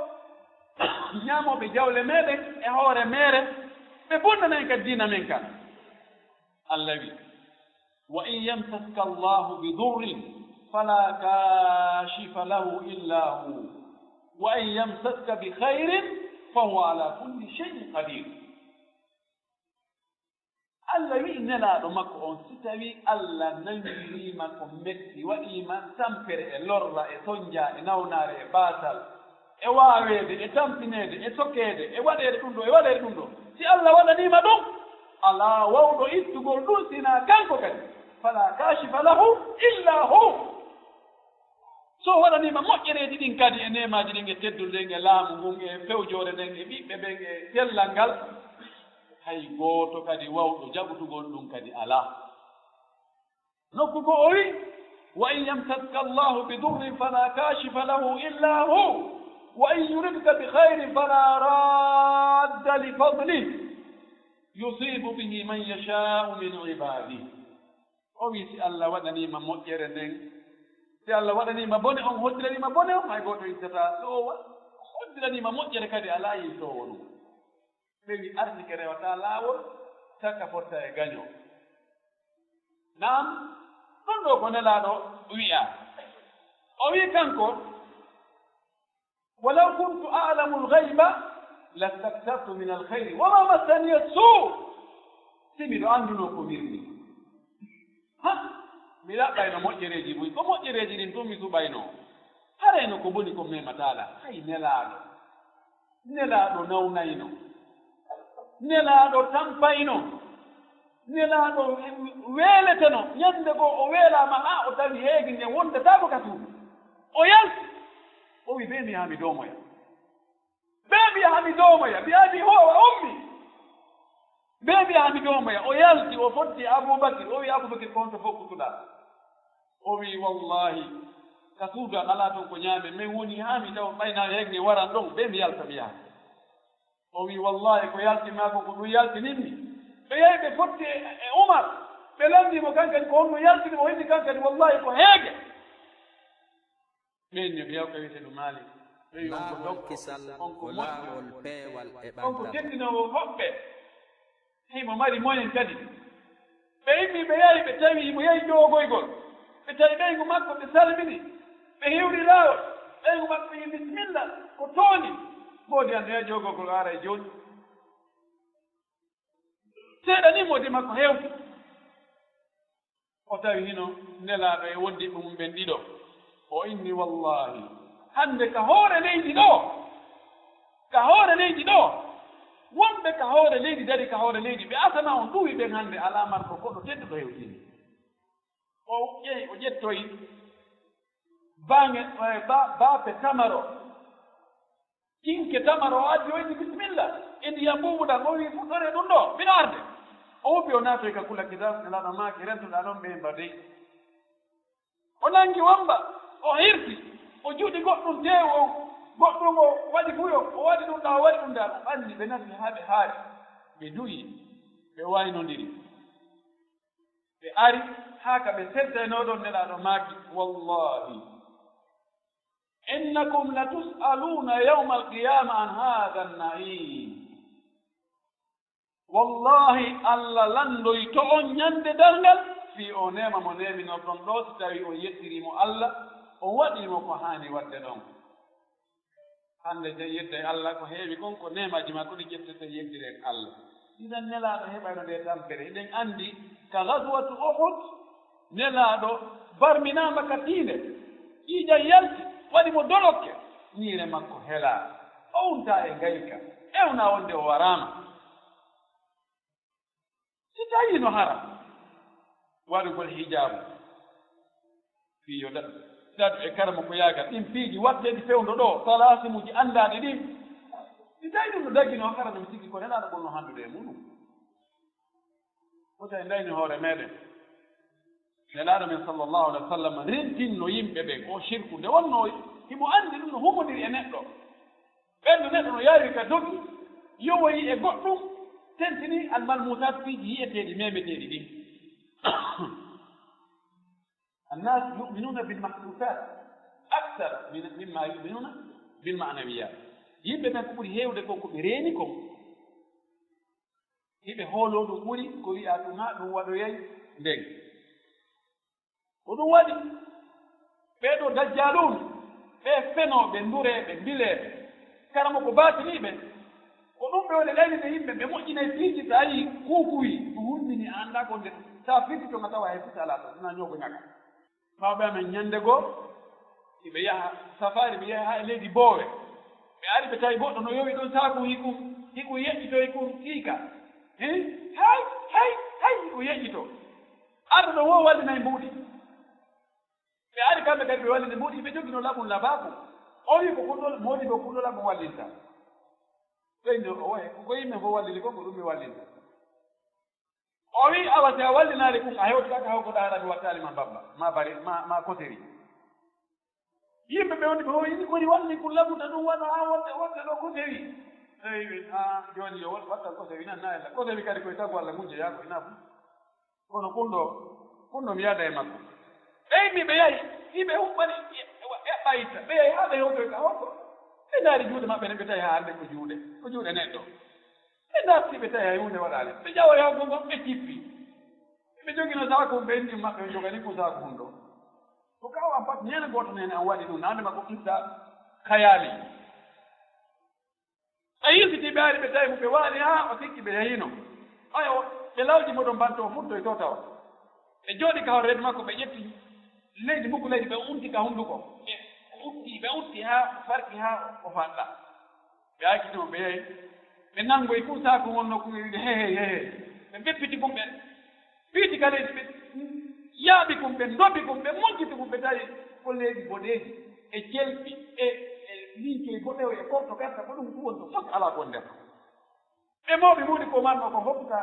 ñaamooɓe jawle meɗen e hoore meere, ɓe bonnanay ka diina men kan. Alla wi, wa in yamsaska Allahu bi durrin fala kashifa lahu illa hu, wa in yamsaska bi khairin fa huwa ala kulli shay'in qadir. Alla wi'i Nelaaɗo makko on, si tawii Alla nanngiriima ko metti, waɗiima tampere e lorra e sonnjaa e nawnaare e baasal, e waaweede e tampineede e sokeede e waɗeede ɗum ɗo e waɗeede ɗum ɗo, si Alla waɗaniima ɗum, alaa wawɗo ittugol ɗum sinaa kanko kadi, falaa kaashifa lahu illaa hu. So o waɗaniima moƴƴereeji ɗin kadi e neemaaji ɗin e teddule ɗen e laamu ngun e fewjoore nden e ɓiɓɓe ɓen e cellal ngal, hay gooto kadi wawɗo jaɓutugol ɗum kadi alaa. Nokku goo o wi, wa in yamsaska Allahu bi durrin fala kashifa lahu illa hu, wa in yuridka bi khairin fala radda li fadlih, yusibu bihi man yasha'u min ibadih. O wi, si Alla waɗaniima moƴƴere nden, si Alla waɗaniima bone on, hoddiraniima bone on, hay gooto ittataa ɗo o wa-, hoddiraniima moƴƴere kadi alaa ittoowo ɗum. Ɓe wi, arsike rewataa laawol, takka fotta e gaño. Naam, ɗum ɗo ko Nelaaɗo wi'a. O wi kanko, walaw kuntu a'lamul ghayba lastakthartu minal khayri wa ma massaniya suu. Si miɗo anndunoo ko wirni, ha, mi laɓɓayno moƴƴereeji buy, ko moƴƴereeji ɗin tun mi suɓaynoo. Harayno ko boni ko memataa la, hay Nelaaɗo. Nelaaɗo nawnayno. Nelaaɗo tampayno. Nelaaɗo weeleteno. Ñande goo o weelaama haa o tawi heege ngen wondataako ka suudu. O yalti. O wi, bee mi yaha mi doomoya. Bee mi yaha mi doomoya. Mi adi hoowa ummi. Bee mi yaha mi doomoya. O yalti, o fotti Abubakir. O wi, Abubakir, ko honto fokkutuɗaa? O wi, wallaahi, ka suudu an alaa ton ko ñaamen. Men woni haa mi tawa ɓayna heege ngen waran ɗon. Bee mi yalta mi yaha. O wi, wallaahi, ko yalti maa ko, ko ɗum yaltinimmi. Ɓe yahi ɓe fotti e, e Umar. Ɓe lanndii mo kan kadi ko honno yaltini mo, o inni kan kadi, wallaahi, ko heege. Ɓe inni ko yawka wiyetee ɗum Maalik. Ɓe wi, on ko Laawol dokko, kisal on ko ko moƴƴo, laawol peewal e on ko ɓantal. Teddinoowo hoɓɓe. Himo mari moyen kadi. Ɓe immi, ɓe yahi, ɓe tawi himo yahi joogoygol. Ɓe tawi ɓeyngu makko, ɓe salmini. Ɓe hewri laawol. Ɓeyngu makko ɓe yi, bisimilla, ko tooni. Moodi an, no yaha joogoygol, o ara e jooni. Seeɗa ni moodi makko hewti. O tawi hino Nelaaɗo e wondiɓɓe mum ɓen ɗiɗo. O inni, wallaahi, hannde ka hoore leydi ɗoo, ka hoore leydi ɗoo, wonɓe ka hoore leydi, dari ka hoore leydi, ɓe asama on ɗuwi ɓen hannde, alaa marɗo koɗo tedduɗo hewtini. O ƴeewi, o ƴettoyi baŋe, eh, ba-, baafe tamaro. Kinke tamaro o addi, o inni, bisimilla, e ndiyam ɓuuɓuɗam. O wi, fuɗɗoree ɗum ɗoo, mbiɗa arde. O woppi, o naatoyi ka kula kitaab, Nelaaɗo maaki, rentoɗaa ɗon ɓe mba dey. O nangi wamba, o hirti, o juɗi goɗɗum teewu on, goɗɗum o waɗi buyo, o waɗi ɗum ɗaa, o waɗi ɗum ɗaa, o ɓanni, ɓe nafi haa ɓe haari, ɓe duyi, ɓe waynondiri. Ɓe ari haa ka ɓe seddaynoo ɗon, Nelaaɗo maaki, wallaahi, innakum latus'aluuna yawmal qiyaama an haadha an-na'iim. Wallaahi, Alla lanndoyto on ñande darngal, fii oo neema mo neeminorɗon ɗoo, si tawii on yettirii mo Alla, on waɗii mo ko haani waɗde ɗon. Hannde, yedde Alla, ko heewi kon, ko neemaaji makko ɗi ƴetteten, yeddiren Alla. Idan Nelaaɗo heɓayno nde tampere. Eɗen anndi Ka gazwatu Uhud, Nelaaɗo barminaama ka tiinde, ƴiiƴam yalti, waɗi mo dolokke, ñiire makko helaa, o untaa e ngayka, ewnaa wonde o waraama. Si tawii no hara waɗugol hijaabu, fii yo daɗu, daɗu e karamokooyaagal, ɗin piiji watteeɗi fewndo ɗoo, talaasimuuji anndaaɗi ɗin, si tawii ɗum no daginoo, hara ɗum tigi ko Nelaaɗo ɓurnoo hanndude e muuɗum. Wota en ndayni hoore meɗen. Nelaaɗo men sallallahu alaihi wa sallam rentinno yimɓe ɓen o shirku nde wonnoo himo anndi ɗum no humondiri e neɗɗo. Ɓen no neɗɗo no yaawi ka dogi, yowoyi e goɗɗum, tentini almalmusaat piiji yi'eteeɗi, memeteeɗi ɗin. Annas yu'minuna bil mahsusat akthar min, mimma yu'minuna bil ma'nawiyat. Yimɓe ɓen ko ɓuri heewde kon ko ɓe reeni kon. Hiɓe hooloo ɗum ɓuri ko wi'aa ɗum haa ɗum waɗoyay nden. Ko ɗum waɗi ɓee ɗoo dajjaaluun, ɓee fenooɓe, ndureeɓe, mbileeɓe, karamoko baatiniiɓe, ko ɗum ɓe woni ɗayninde yimɓe, ɓe moƴƴinay piiji, so a yii kuukuwi, ɗum hulmini, a anndaa ko nde, so a firti to nga tawa hay fus alaa to, sinaa ñoogo ñaka. Mawɓe amen ñande goo, iɓe yaha safaari, ɓe yaha haa e leydi Boowe. Ɓe ari, ɓe tawi goɗɗo no yowi ɗon saaku, hiku, hiku yeƴƴitoy kun kiika. He? Hay, hay, hay, hiku yeƴƴito. Arɗo ɗo wo wallinay mbuuɗi. Ɓe ari kamɓe kadi, ɓe wallini mbuuɗi, ɓe jogino laɓum labaaku. O wi ko kulɗo, moodi ko kulɗo laɓum wallinta. Ɓe no, o wayi, ko yimɓe fof wallini kon, ko ɗum mi wallinta. O wi, awa, si a wallinaali kun, a hewtata ka hawko ɗaaraɓe wattaali ma babba, ma bari, ma, ma koseri. Yimɓe ɓe woni ɓe o yini koni walli kun labuta ɗum waɗa haa watta, watta ɗo koseri. Eyi, ɓe, a, jooni yo wat-, watta koseri nan na ella. Koseri kadi koye tagu Alla mujje yaa ko ina fu. Kono kun ɗo, kun ɗo mi yaada e makko. Ɓe immi ɓe yahi, iɓe huɓɓani, e, e, eɓɓa itta. Ɓe yahi haa ɓe hewtoy ka hokko. Ɓe ndaari juuɗe maɓɓe ɗen, ɓe tawi haa hannde ko juuɗe, ko juuɗe neɗɗo. Ɓe darti, ɓe tawi hay huunde waɗaali. Ɓe ƴawoyi hakkungo, ɓe cippi. Ɓe jogino saaku, ɓe inni maɓɓe, ɓe jogani ko saaku hum ɗo. Ko kaw am pat, ñande gooto nene am waɗi ɗum, nande makko Isa Kayali. Ɓe yiltiti, ɓe ari, ɓe tawi mo, ɓe waali haa o sikki ɓe yahino. Ayo, ɓe lawji mo ɗon banto, o futtoy to tawa. Ɓe jooɗi ka hoore reedu makko, ɓe ƴetti leydi, mukku leydi, ɓe unti ka hunduko. Ɓe utti, ɓe utti haa o farki, haa o faɗɗa. Ɓe acciti mo, ɓe yahi. Ɓe nanngoyi kun saaku wonnoo kun e wiide, "He, he, he, he." Ɓe mbeppiti kun, ɓe piiti ka leydi, ɓe yaaɓi kun, ɓe ndobi kun, ɓe montiti kun, ɓe tawi ko leydi boɗeeji e celɓi e, e lincoy boɗewo e korto karta, ko ɗum ɗum woni ko fof alaa ko nder. Ɓe mawɓe mawɗi ko manno ko fof ka,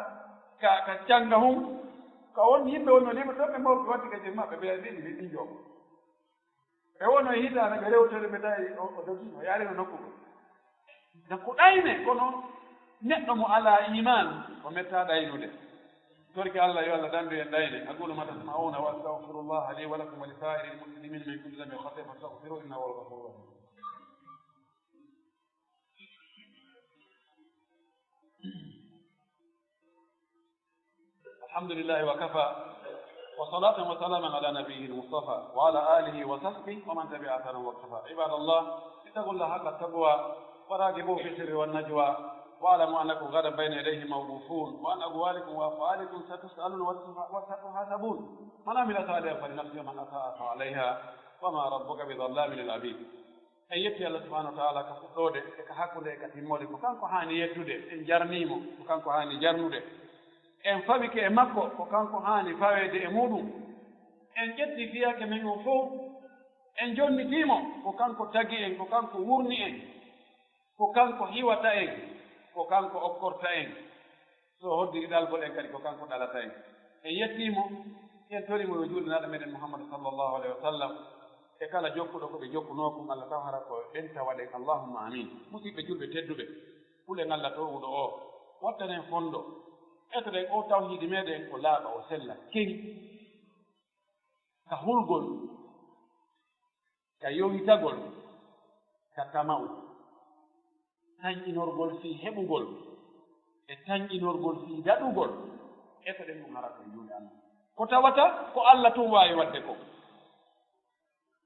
ka, ka cannga hun, ka won yimɓe wonno liɓa ɗon, ɓe mawɓe watti ka jemma, ɓe ɓeya ɓe ɗi, ɓe ɗi jooma. Ɓe wonno e hitaande, ɓe rewtore, ɓe tawi o, o dogi, o yaarino nokku goo. Donc ko ɗayne, kono neɗɗo mo alaa iman, o metta ɗaynude. Torki Allah, yo Allah dandu en ɗayne. أقول ما تسمعون وأستغفر الله لي ولكم ولسائر المسلمين من كل ذنب وخطيئة فاستغفروه إنه هو الغفور الرحيم. الحمد لله وكفى، وصلاة وسلاما على نبيه المصطفى وعلى آله وصحبه ومن تبع أثره واقتفى. عباد الله، اتقوا الله حق التقوى وراقبوه في السر والنجوى، واعلموا أنكم غدا بين يديه موقوفون، وعن أقوالكم وأفعالكم ستسألون وستحاسبون. من عمل صالحا فلنفسه ومن أساء فعليها، وما ربك بظلام للعبيد. En yetti Allah subhanahu wa ta'ala ka fuɗɗoode e ka hakkunde e ka timmoode. Ko kanko haani yettude, en jarnii mo, ko kanko haani jarnude. En fawike e makko, ko kanko haani faweede e muuɗum. En ƴetti fiyake men on fof, en jonnitii mo, ko kanko tagi en, ko kanko wurni en, ko kanko hiwata en, ko kanko okkorta en. So hoddiri ɗalgol en kadi, ko kanko ɗalata en. En yettii mo, en torii mo yo juulnaaɗo meɗen Muhammad sallallahu alaihi wa sallam, e kala jokkuɗo ko ɓe jokkunoo kon, Allah taw hara ko ɓen tawaɗen. Allahumma amin. Musidɓe julɓe tedduɓe, hulen Allah toowuɗo o, wattanen fondo, etoɗen o tawhiidi meɗen o laaɓa, o sella, kewi ka hulgol, ka yowitagol, ka tama'u, tanƴinorgol fii heɓugol, e tanƴinorgol fii daɗugol, e ko ɗen ɗum hara ko e juuɗe Allah. Ko tawata ko Allah tun waawi waɗde ko.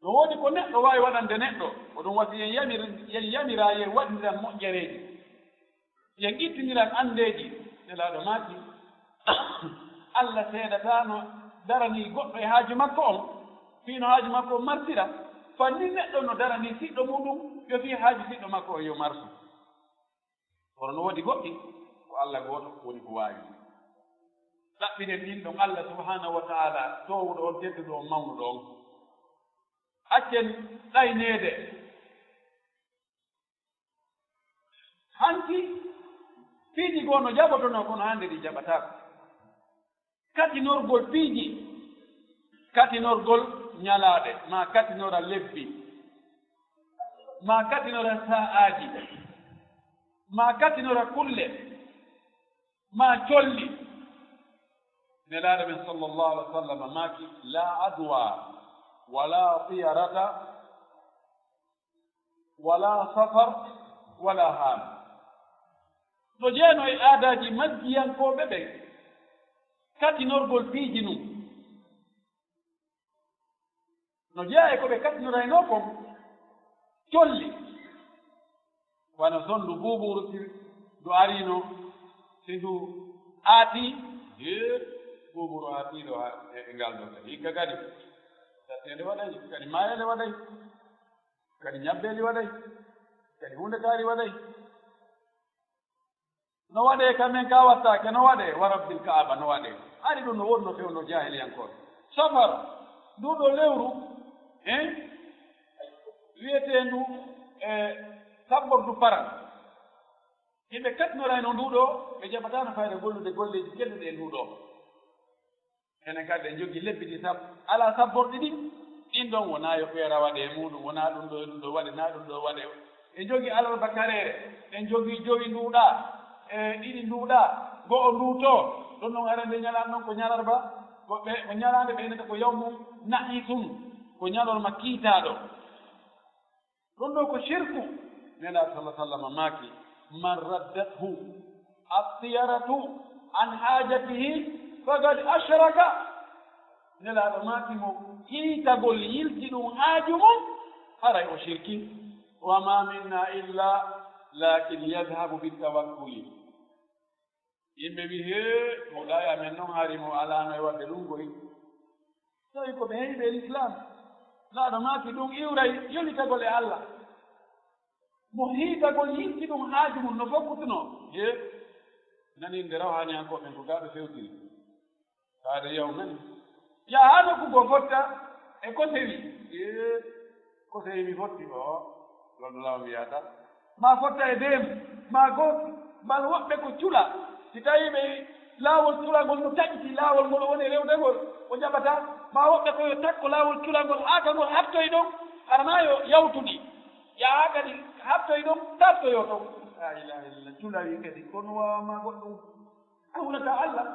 No woodi ko neɗɗo waawi waɗande neɗɗo, ko ɗum wasi yen yamir-, yen yamira, yen waɗiran moƴƴereeji. Yen ittiniran anndeeji. Nelaaɗo maaki, Allah seedataano daranii goɗɗo e haaju makko on, fii no haaju makko on martira, fanni neɗɗo no daranii siɗɗo muuɗum, yo fii haaju siɗɗo makko on yo martu. Kono no woodi goɗɗi, ko Allah gooto woni ko waawi. Ɗaɓɓiren ɗin ɗon Allah subhaanahu wa ta'ala, toowuɗo on, tedduɗo on, mawnuɗo on. Accen ɗayneede. Hanki piiji goo no jaɓotonoo, kono hannde ɗi jaɓataako. Katinorgol piiji, katinorgol ñalaaɗe, maa katinora lebbi, maa katinora sa'aaji, maa katinora kulle, maa colli. Nelaaɗo men sallallahu alaihi wa sallam maaki, "La adwa, wala tiyarata, wala safar, wala haam." No jeyanoo e aadaaji majjiyankooɓe ɓen, katinorgol piiji nun. No jeyaa e ko ɓe katinoraynoo kon, colli. Wano sondu buubuuru, si ndu ariino, si ndu aatii, hee, buubuuru aatii ɗo ha, e, e ngal ɗo kadi. Hikka kadi, satteende waɗay, kadi maayeele waɗay, kadi ñabbeeli waɗay, kadi huunde kaari waɗay. No waɗee ka men ka wattaake, no waɗee, wa rabbil Kaaba, no waɗee. Hari ɗum no wonno fewndo jaahiliyankooɓe. Safar, ndu ɗo lewru, eh, wiyeteendu, eh, sabbordu paran. Yimɓe katnorayno ndu ɗo, ɓe jaɓataano fayda gollude golleeji kelluɗi e ndu ɗo. Enen kadi en jogii lebbi ɗi sab-, alaa sabborɗi ɗin. Ɗin ɗon wonaa yo feera waɗe e muuɗum, wonaa ɗum ɗo e ɗum ɗo waɗe, naa ɗum ɗo waɗe. En jogii alarba kareere, en jogii jowi nduuɗaa, e ɗiɗi nduuɗaa, go'o nduutoo. Ɗum ɗon arande ñalaande ɗon ko ñalarba, ko ɓe, ko ñalaande ɓe innata ko yawmu nahisun, ko ñalorma kiitaaɗo. Ɗum ɗo ko shirku. Nelaaɗo sallallahu alaihi wasallam maaki, "Man raddathu at-tiyaratu an hajatihi faqad ashraka." Nelaaɗo maaki, mo hiitagol yilti ɗum haaju mum, haray o shirki. "Wa ma minna illa lakin yadhhabu bit-tawakkuli." Yimɓe wi, "Hee, mo ɗaaya men non, hari mo alaano e waɗde ɗum koy." Tawi ko ɓe heyɓe e Lislaam. Nelaaɗo maaki ɗum iwray yolitagol e Allah. Mo hiitagol yilti ɗum haaju mum no fokkutunoo. Hee, nani nde rawhaniyankooɓe ɓen ko gaa ɓe fewtiri. Kaade yaw nani. Yaa haa nokku goo fotta e ko sewi. Hee, ko sewi mi fotti o, loolu law mi yaata. Maa fotta e deem, maa gooto, mbal woɓɓe ko cula. Si tawii ɓe laawol culangol no taƴiti, laawol ngol woni rewdegol, o jaɓataa. Maa woɓɓe ko yo takko laawol culangol, haa ka ngol hattoy ɗon, hara maa yo yawtuɗi. Yaha kadi hattoy ɗon, dartoyoo ton. Laa ilaaha illa, culawi kadi, kono waawa maa goɗɗum. A hulataa Allah.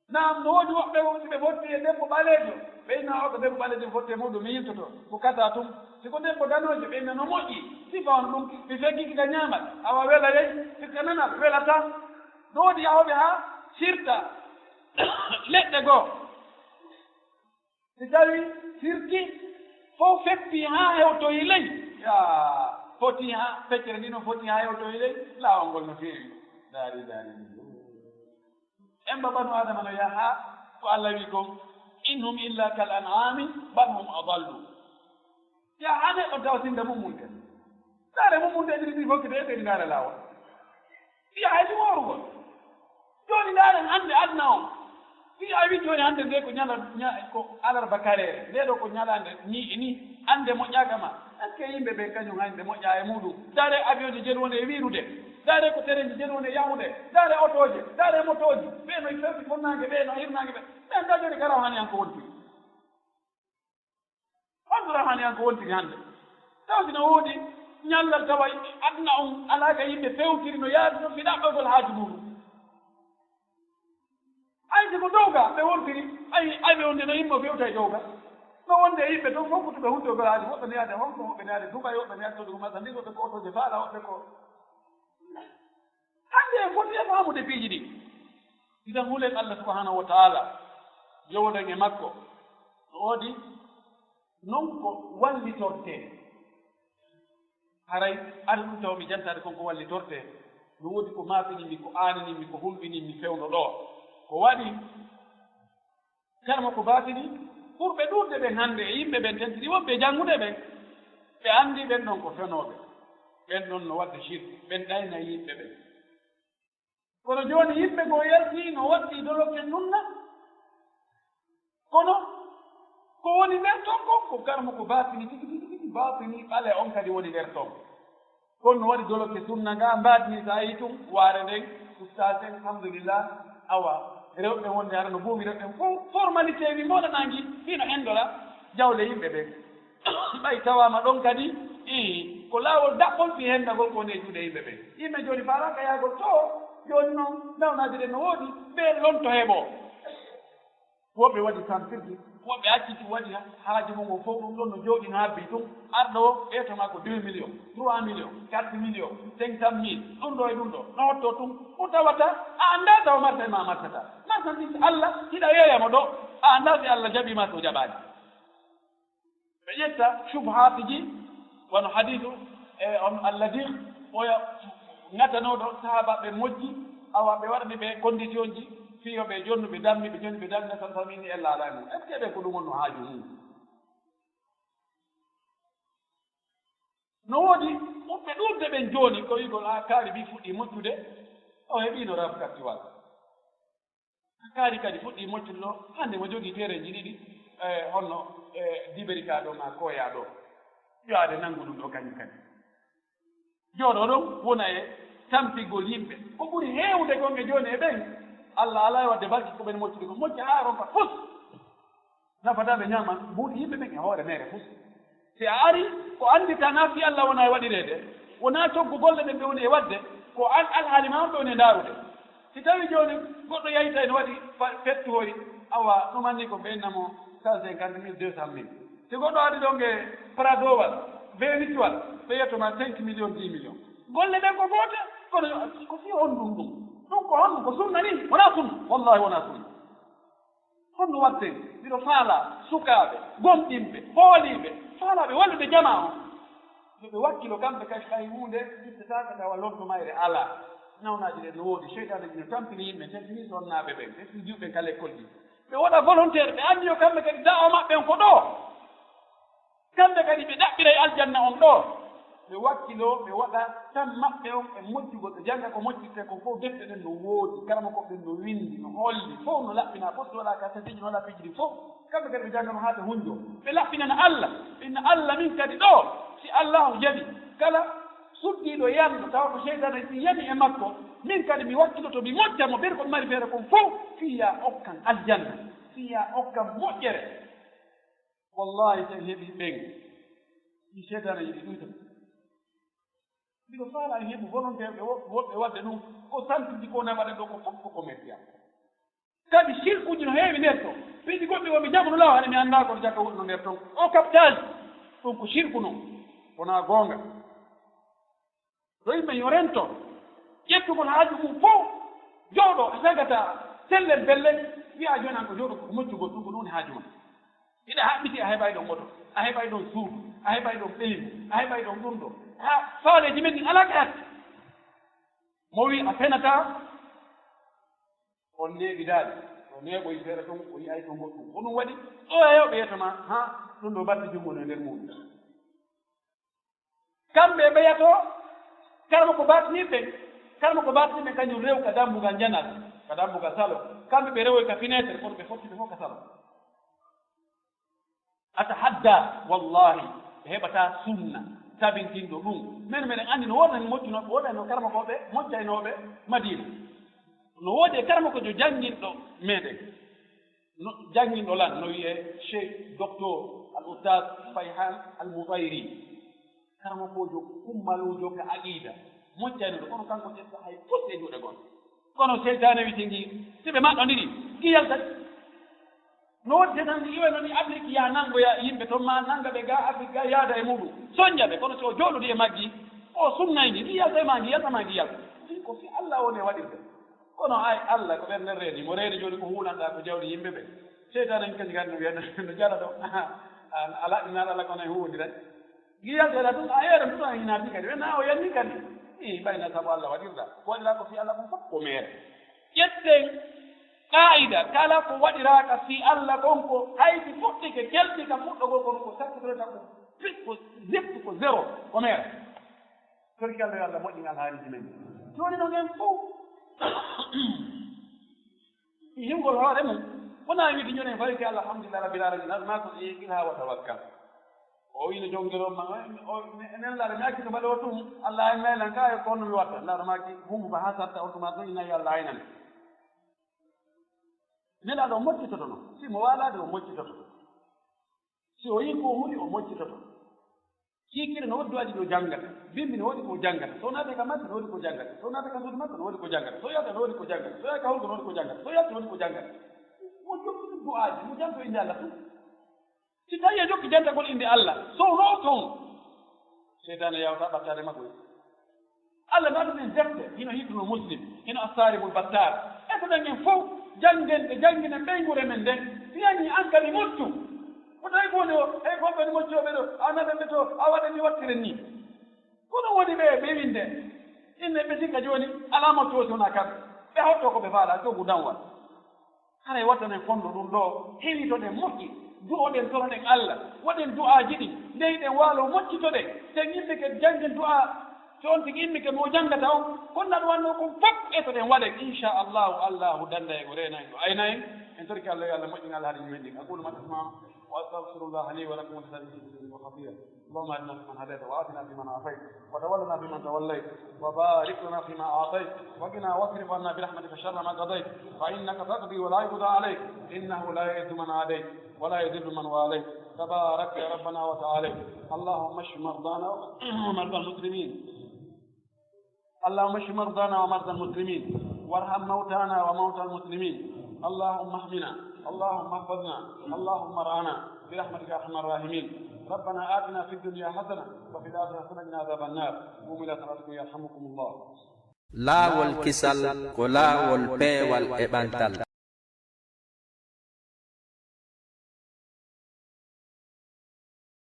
Naam, no woodi woɓɓe wonɓe ɓe fotti e debbo ɓaleejo. Ɓe inna o ko debbo ɓaleejo fotti e muuɗum, mi yiltoto. Ko kasa tun. Si ko debbo danoojo, ɓe inna no moƴƴi. Sifa on ɗum, mi feggiki ka ñaamal. Awa wela yey, si ka nanal, wela tan. No woodi yahooɓe haa sirta leɗɗe goo. Si tawi sirti fof feppi haa hewtoyi ley. Yaa, foti haa, feccere ndi no foti haa hewtoyi ley, laawol ngol no feewi. Daari, daari. Emba banu Adama no yaha, ko Allah wi kon, "In hum illa kal an'ami, bal hum adallu." Yaa, haa neɗɗo tawa sinda mum mum de. Ndaare mum mum de, ɗiɗi ɗi fokkite, ɓe ndaare laawol. Yaa, hay si moorugol. Jooni ndaaren hannde aduna on. Si a wii jooni hannde nde ko ñala-, ña-, ko alarba kareere, nde ɗo ko ñalaande ni e ni, hannde moƴƴaaka ma. Est-ce que yimɓe ɓe kañum hannde moƴƴa e muuɗum? Ndaare avion ji jelu woni e wiirude. Ndaare ko tereji jelu woni e yahude. Ndaare otooje, ndaare motooji. Ɓe no e fewti fonnaange, ɓe no e hirnaange, ɓe. Ɓe anndaa jooni kala hani an ko wonti. Honto rahani an ko wontiri hannde? Taw si no woodi ñallal tawa aduna on alaa ka yimɓe fewtiri no yaadu no fi ɗaɓɓagol haaju muuɗum. Ay, si ko dow ga ɓe wontiri, ay, ay, ɓe wonde no yimɓe fewta e dow ga. No wonde e yimɓe ton fof kutuɓe huntogol haaju, woɓɓe no yaade Hong Kong, woɓɓe no yaade Dubai, woɓɓe no yaade sodugo marchandise, woɓɓe ko otoje faala, woɓɓe ko. Hannde en foti e faamude piiji ɗi. Idan hulen Allah subhanahu wa ta'ala, yowoɗen e makko. No woodi non ko wallitortee. Haray aɗa ɗum tawa mi jantaade kon ko wallitortee. No woodi ko maafininmi, ko aaninimmi, ko hulɓinimmi fewndo ɗoo. O waɗi karma ko baatini ɓurɓe ɗuuɗde ɓen hannde e yimɓe ɓen tentini woɓɓe e janngude ɓen. Ɓe anndi ɓen ɗon ko fenooɓe. Ɓen ɗon no waɗde shirk, ɓen ɗayna yimɓe ɓen. Kono jooni yimɓe goo yalti no waɗɗi dolokke sunna. Kono ko woni nder ton ko, ko karma ko baatini tigi, tigi, tigi, baatini ɓale on kadi woni nder ton. Kono no waɗi dolokke sunna nga mbaɗni sa yi tun waare nden, ustaas en, alhamdulillah, awa, rewɓe wonde hara no buumi rewɓe fof, formalité wi moɗanangi, fino endola jawle yimɓe ɓe. Ɓay tawaama ɗon kadi, ii, ko laawol daɓɓol fii hendagol ko woni e juuɗe yimɓe ɓe. Yimɓe jooni faalaaka yaagol to, jooni noon, nawnaaji ɗen no woodi, ɓe lonto heɓoo. Woɓɓe waɗi tampirde, woɓɓe acci ɗum waɗi haaju mum o fof, ɗum ɗon no jooɗi no habbi ɗum. Arɗo o ɓeeto maa ko deux millions, trois millions, quatre millions, cinq cent mille, ɗum ɗo e ɗum ɗo, no hotto ɗum, o tawata a anndaa taw marta e ma martata. Marchandise Allah, hiɗa yeeya mo ɗo, a anndaa si Allah jaɓii ma so jaɓaani. Ɓe ƴetta subhaatiji, wano hadiisu, e on Alladiq, oya ŋatanooɗo sahaabaaɓe moƴƴi, awa ɓe waɗani ɓe condition ji, fii yo ɓe jonnu ɓe dammi, ɓe jonni ɓe dammi, tan famini e laala e mum. Est-ce que ɓe ko ɗum wonno haaju mum? No woodi ɓurɓe ɗuuɗde ɓen jooni, ko wi'ugol, "A kaari bi fuɗɗii moƴƴude, o heɓiino raf kattiwal." Kaari kadi fuɗɗii moƴƴude ɗo, hannde mo jogii terenji ɗiɗi, e, honno, e, diberi ka ɗo ma koya ɗo. Yo ade nanngu ɗum ɗo kañum kadi. Jooɗo ɗon wona e tampigol yimɓe. Ko ɓuri heewde kon e jooni e ɓen, Allah alaa e waɗde barki ko ɓen moƴƴude ko moƴƴa haa ronka fus. Nafataa ɓe ñaaman mbuuɗi yimɓe ɓen e hoore meere fus. Si a ari, ko annditaa na fii Allah wona e waɗireede, wonaa coggu golle ɗen ɓe woni e waɗde, ko an alhaali ma on ɓe woni e ndaarude. Si tawii jooni goɗɗo yahii tawi no waɗi fa-, fettu hoy, awa, ɗum anni ko ɓe innamo cent cinquante mille, deux cent mille. Si goɗɗo ari ɗon e Pradowal, bee wiccuwal, ɓe yetto ma cinq millions, dix millions. Golle ɗen ko goote, kono yo, ko fii honɗum ɗum? Ɗum ko honɗum? Ko sunna ni? Wonaa sunna. Wallaahi wonaa sunna. Honno waɗten? Miɗo faalaa sukaaɓe, gomɗinɓe, hooliiɓe, faalaaɓe wallude jamaa on. Yo ɓe wakkilo kamɓe kadi, ɓay huunde ittataaka tawa lonto mayre alaa. Nawnaaji ɗen no woodi, seytaane ji no tampini yimɓe, tampini sonnaaɓe ɓen, tampini juuɓe ɓen ka lekkolji. Ɓe waɗa volontaire, ɓe anndi yo kamɓe kadi da'wa maɓɓe on ko ɗoo. Kamɓe kadi ɓe ɗaɓɓiray aljanna on ɗoo. Ɓe wakkiloo, ɓe waɗa tan maɓɓe on e moƴƴugol, ɓe jannga ko moƴƴirtee kon fof. Defte ɗen no woodi, karamokooɓe ɓen no winndi, no holli, fof no laɓɓinaa, fof so waɗaa ka satiiji, no waɗaa piiji ɗin fof. Kamɓe kadi ɓe jannga no haa ɓe hunjoo. Ɓe laɓɓinana Allah, ɓe inna Allah, min kadi ɗoo, si Allaahu jaɓi, kala suddiiɗo yanɗo, tawa ko seytaane si yani e makko, min kadi mi wakkiloto, mi moƴƴa mo, ɓen ko ɓe mari feere kon fof, fii yaa okkan aljanna, fii yaa okkan moƴƴere. Wallaahi, si en heɓii ɓen, ɗii seytaane yiɗi ɗuyta. Mbiɗo faala en heɓu volontaire ɓe wo-, woɓɓe waɗde ɗum, ko santuji ko naɓaɗen ɗo, ko fof ko commercial. Kadi sirkuji no heewi nder ton. Piiji goɗɗi wonɓe jaɓuno law, hade mi anndaa kono jaka wonno nder ton. O captage, ɗum ko sirku non, wonaa goonga. Yo yimɓe yo rento ƴettugol haaju mum fof, jooɗo, a tagata tellen belle, wiya jooni an ko jooɗo ko moƴƴugol, ɗum ko ɗum woni haaju ma. Hiɗa haɓɓiti, a heɓay ɗon oto, a heɓay ɗon suudu, a heɓay ɗon ɓeyngu, a heɓay ɗon ɗum ɗo. Ha faaleeji men ɗin alaa ka hatti. Mo wi a fenataa, on neeɓidaali, o neeɓoy feere ɗum, o yi'ay ɗum goɗɗum. Ko ɗum waɗi, ɗo e heewɓe yetto ma, ha, ɗum ɗo batte junngo no e nder muɗum. Kamɓe ɓe yato, karma ko batiniɓe, karma ko batiniɓe kañum rew ka dambugal janat, ka dambugal salo. Kamɓe ɓe rewoy ka fenêtre, kono ɓe fotti ɓe fof ka salo. Atahadda, wallahi, ɓe heɓata sunna tabintinɗo ɗum. Men meɗen anndi no woodani moƴƴunooɓe, woodani no karmakooɓe moƴƴaynooɓe Madina. No woodi e karmakojo jannginɗo meɗen. No, jannginɗo lan, no wi'ee Cheikh Docteur Al Oustaz Fayhan Al Mutayri. Karamokoojo kummaluujo ka aqiida. Moƴƴanuɗo, kono kanko ƴetta hay fus e juuɗe goɗɗo. Kono seytaane witi ngi, si ɓe maɗɗondiri, ngi yaltat. No woodi seytaane ngi iway noon e Afrik, yaa nanngoya yimɓe toon, maa nannga ɓe ga Afrik ga, yaada e muɗum. Soñƴa ɓe, kono si o jooɗodi e maggi, o sunnay ngi, ngi yalta e maa, ngi yalta maa, ngi yalta. Fii ko fii Allah woni e waɗirde. Kono ay Allah ko ɓernde reeni mo, reeni jooni ko huulanɗaa ko jawdi yimɓe ɓe. Seytaane en kañum kadi no wiya no jala ɗo. A laɓɓinaaɗo Allah kono e huuwondiray. Giyal ɗeɗa ɗum a yeere ɗum a hinaati kadi. Ɓe na o yanni kadi. I ɓayna sabu Allah waɗirɗa. Ko waɗiraa ko fii Allah kon fof ko meere. Ƴetten Qaa'ida, kala ko waɗiraaka fii Alla kon ko hay si fuɗɗike, kelɗi ka fuɗɗogol, kono ko sakkitorta ko pi-, ko zippu, ko zéro, ko meera. Torki Alla yo Alla moƴƴin alhaaliiji men. Jooni no ngen fow. Hingol hoore mum, wonaa wiide jooni en fawi ke Alla, alhamdulillahi rabbil aalamiin, almaa ko iqilha wa tawakkal. O wiino jongiro ma, o, ne, enen laara mi acci to mbaɗo ɗum, Alla ay melan ka e kono mi watta. Laara ma ki humbu ba ha satta on tuma ɗum ina yo Alla aynan. Nelaaɗo o moccitoto no, si mo waalaade o moccitoto. Si o yii ko o huli o moccitoto. Kiikiiɗe no woodi du'aaji ɗi o janngata, bimbi no woodi ko o janngata, so naata ka makko no woodi ko o janngata, so naata ka suudu makko no woodi ko o janngata, so yalta no woodi ko o janngata, so yaha ka honko no woodi ko o janngata, so yalta no woodi ko o janngata. Mo jokki ɗum du'aaji, mo janto innde Alla tun. Si tawi a jokki jantagol innde Alla, sowno toon. Seytaane yawta ɓattaade makko. Alla no addu ɗen defte, hino Hisnul Muslim, hino Assarimul Battar. E ko ɗen en fow, janngen ɗe, jannginen ɓeynguure men nden. Si yanii an kadi moccu. Ko tawi ko woni o, hey, ko ɓen moccooɓe ɗo, a naɓen ɓe to, a waɗen ni wattiren ni. Kono woni ɓe, ɓe winde. Inne ɓe sikka jooni, alaa moccu o si wonaa kamɓe. Ɓe hotto ko ɓe faala, coogu danwal. Haray wattanen fondo ɗum ɗo, hewitoɗen moƴƴi, du'oɗen, toroɗen Alla, waɗen du'aaji ɗin, nde hiɗen waalo moccitoɗen, sen immike janngen du'aa, so on tigi immike mo janngata on, kono naɗum wanno kon fof etoɗen waɗen, inchallahu, Allahu dannda en o reena en o ayna en, en torki Alla yo Alla moƴƴin alhaali men ɗin. أقول ما تسمعون وأستغفر الله لي ولكم ولسائر المسلمين من كل ذنب وخطيئة. اللهم اهدنا فيمن هديت وعافنا فيمن عافيت وتولنا فيمن توليت وبارك لنا فيما أعطيت وقنا واصرف عنا برحمتك شر ما قضيت فإنك تقضي ولا يقضى عليك إنه لا يعز من عاديت ولا يذل من واليت تباركت ربنا وتعاليت. اللهم اشف مرضانا ومرضى المسلمين. اللهم اشف مرضانا ومرضى المسلمين وارحم موتانا وموتى المسلمين. اللهم احمنا، اللهم احفظنا، اللهم ارعنا برحمتك يا أرحم الراحمين. ربنا آتنا في الدنيا حسنة وفي الآخرة حسنة وقنا عذاب النار. قوموا إلى صلاتكم يرحمكم الله. Laawol kisal ko laawol peewal e ɓantal.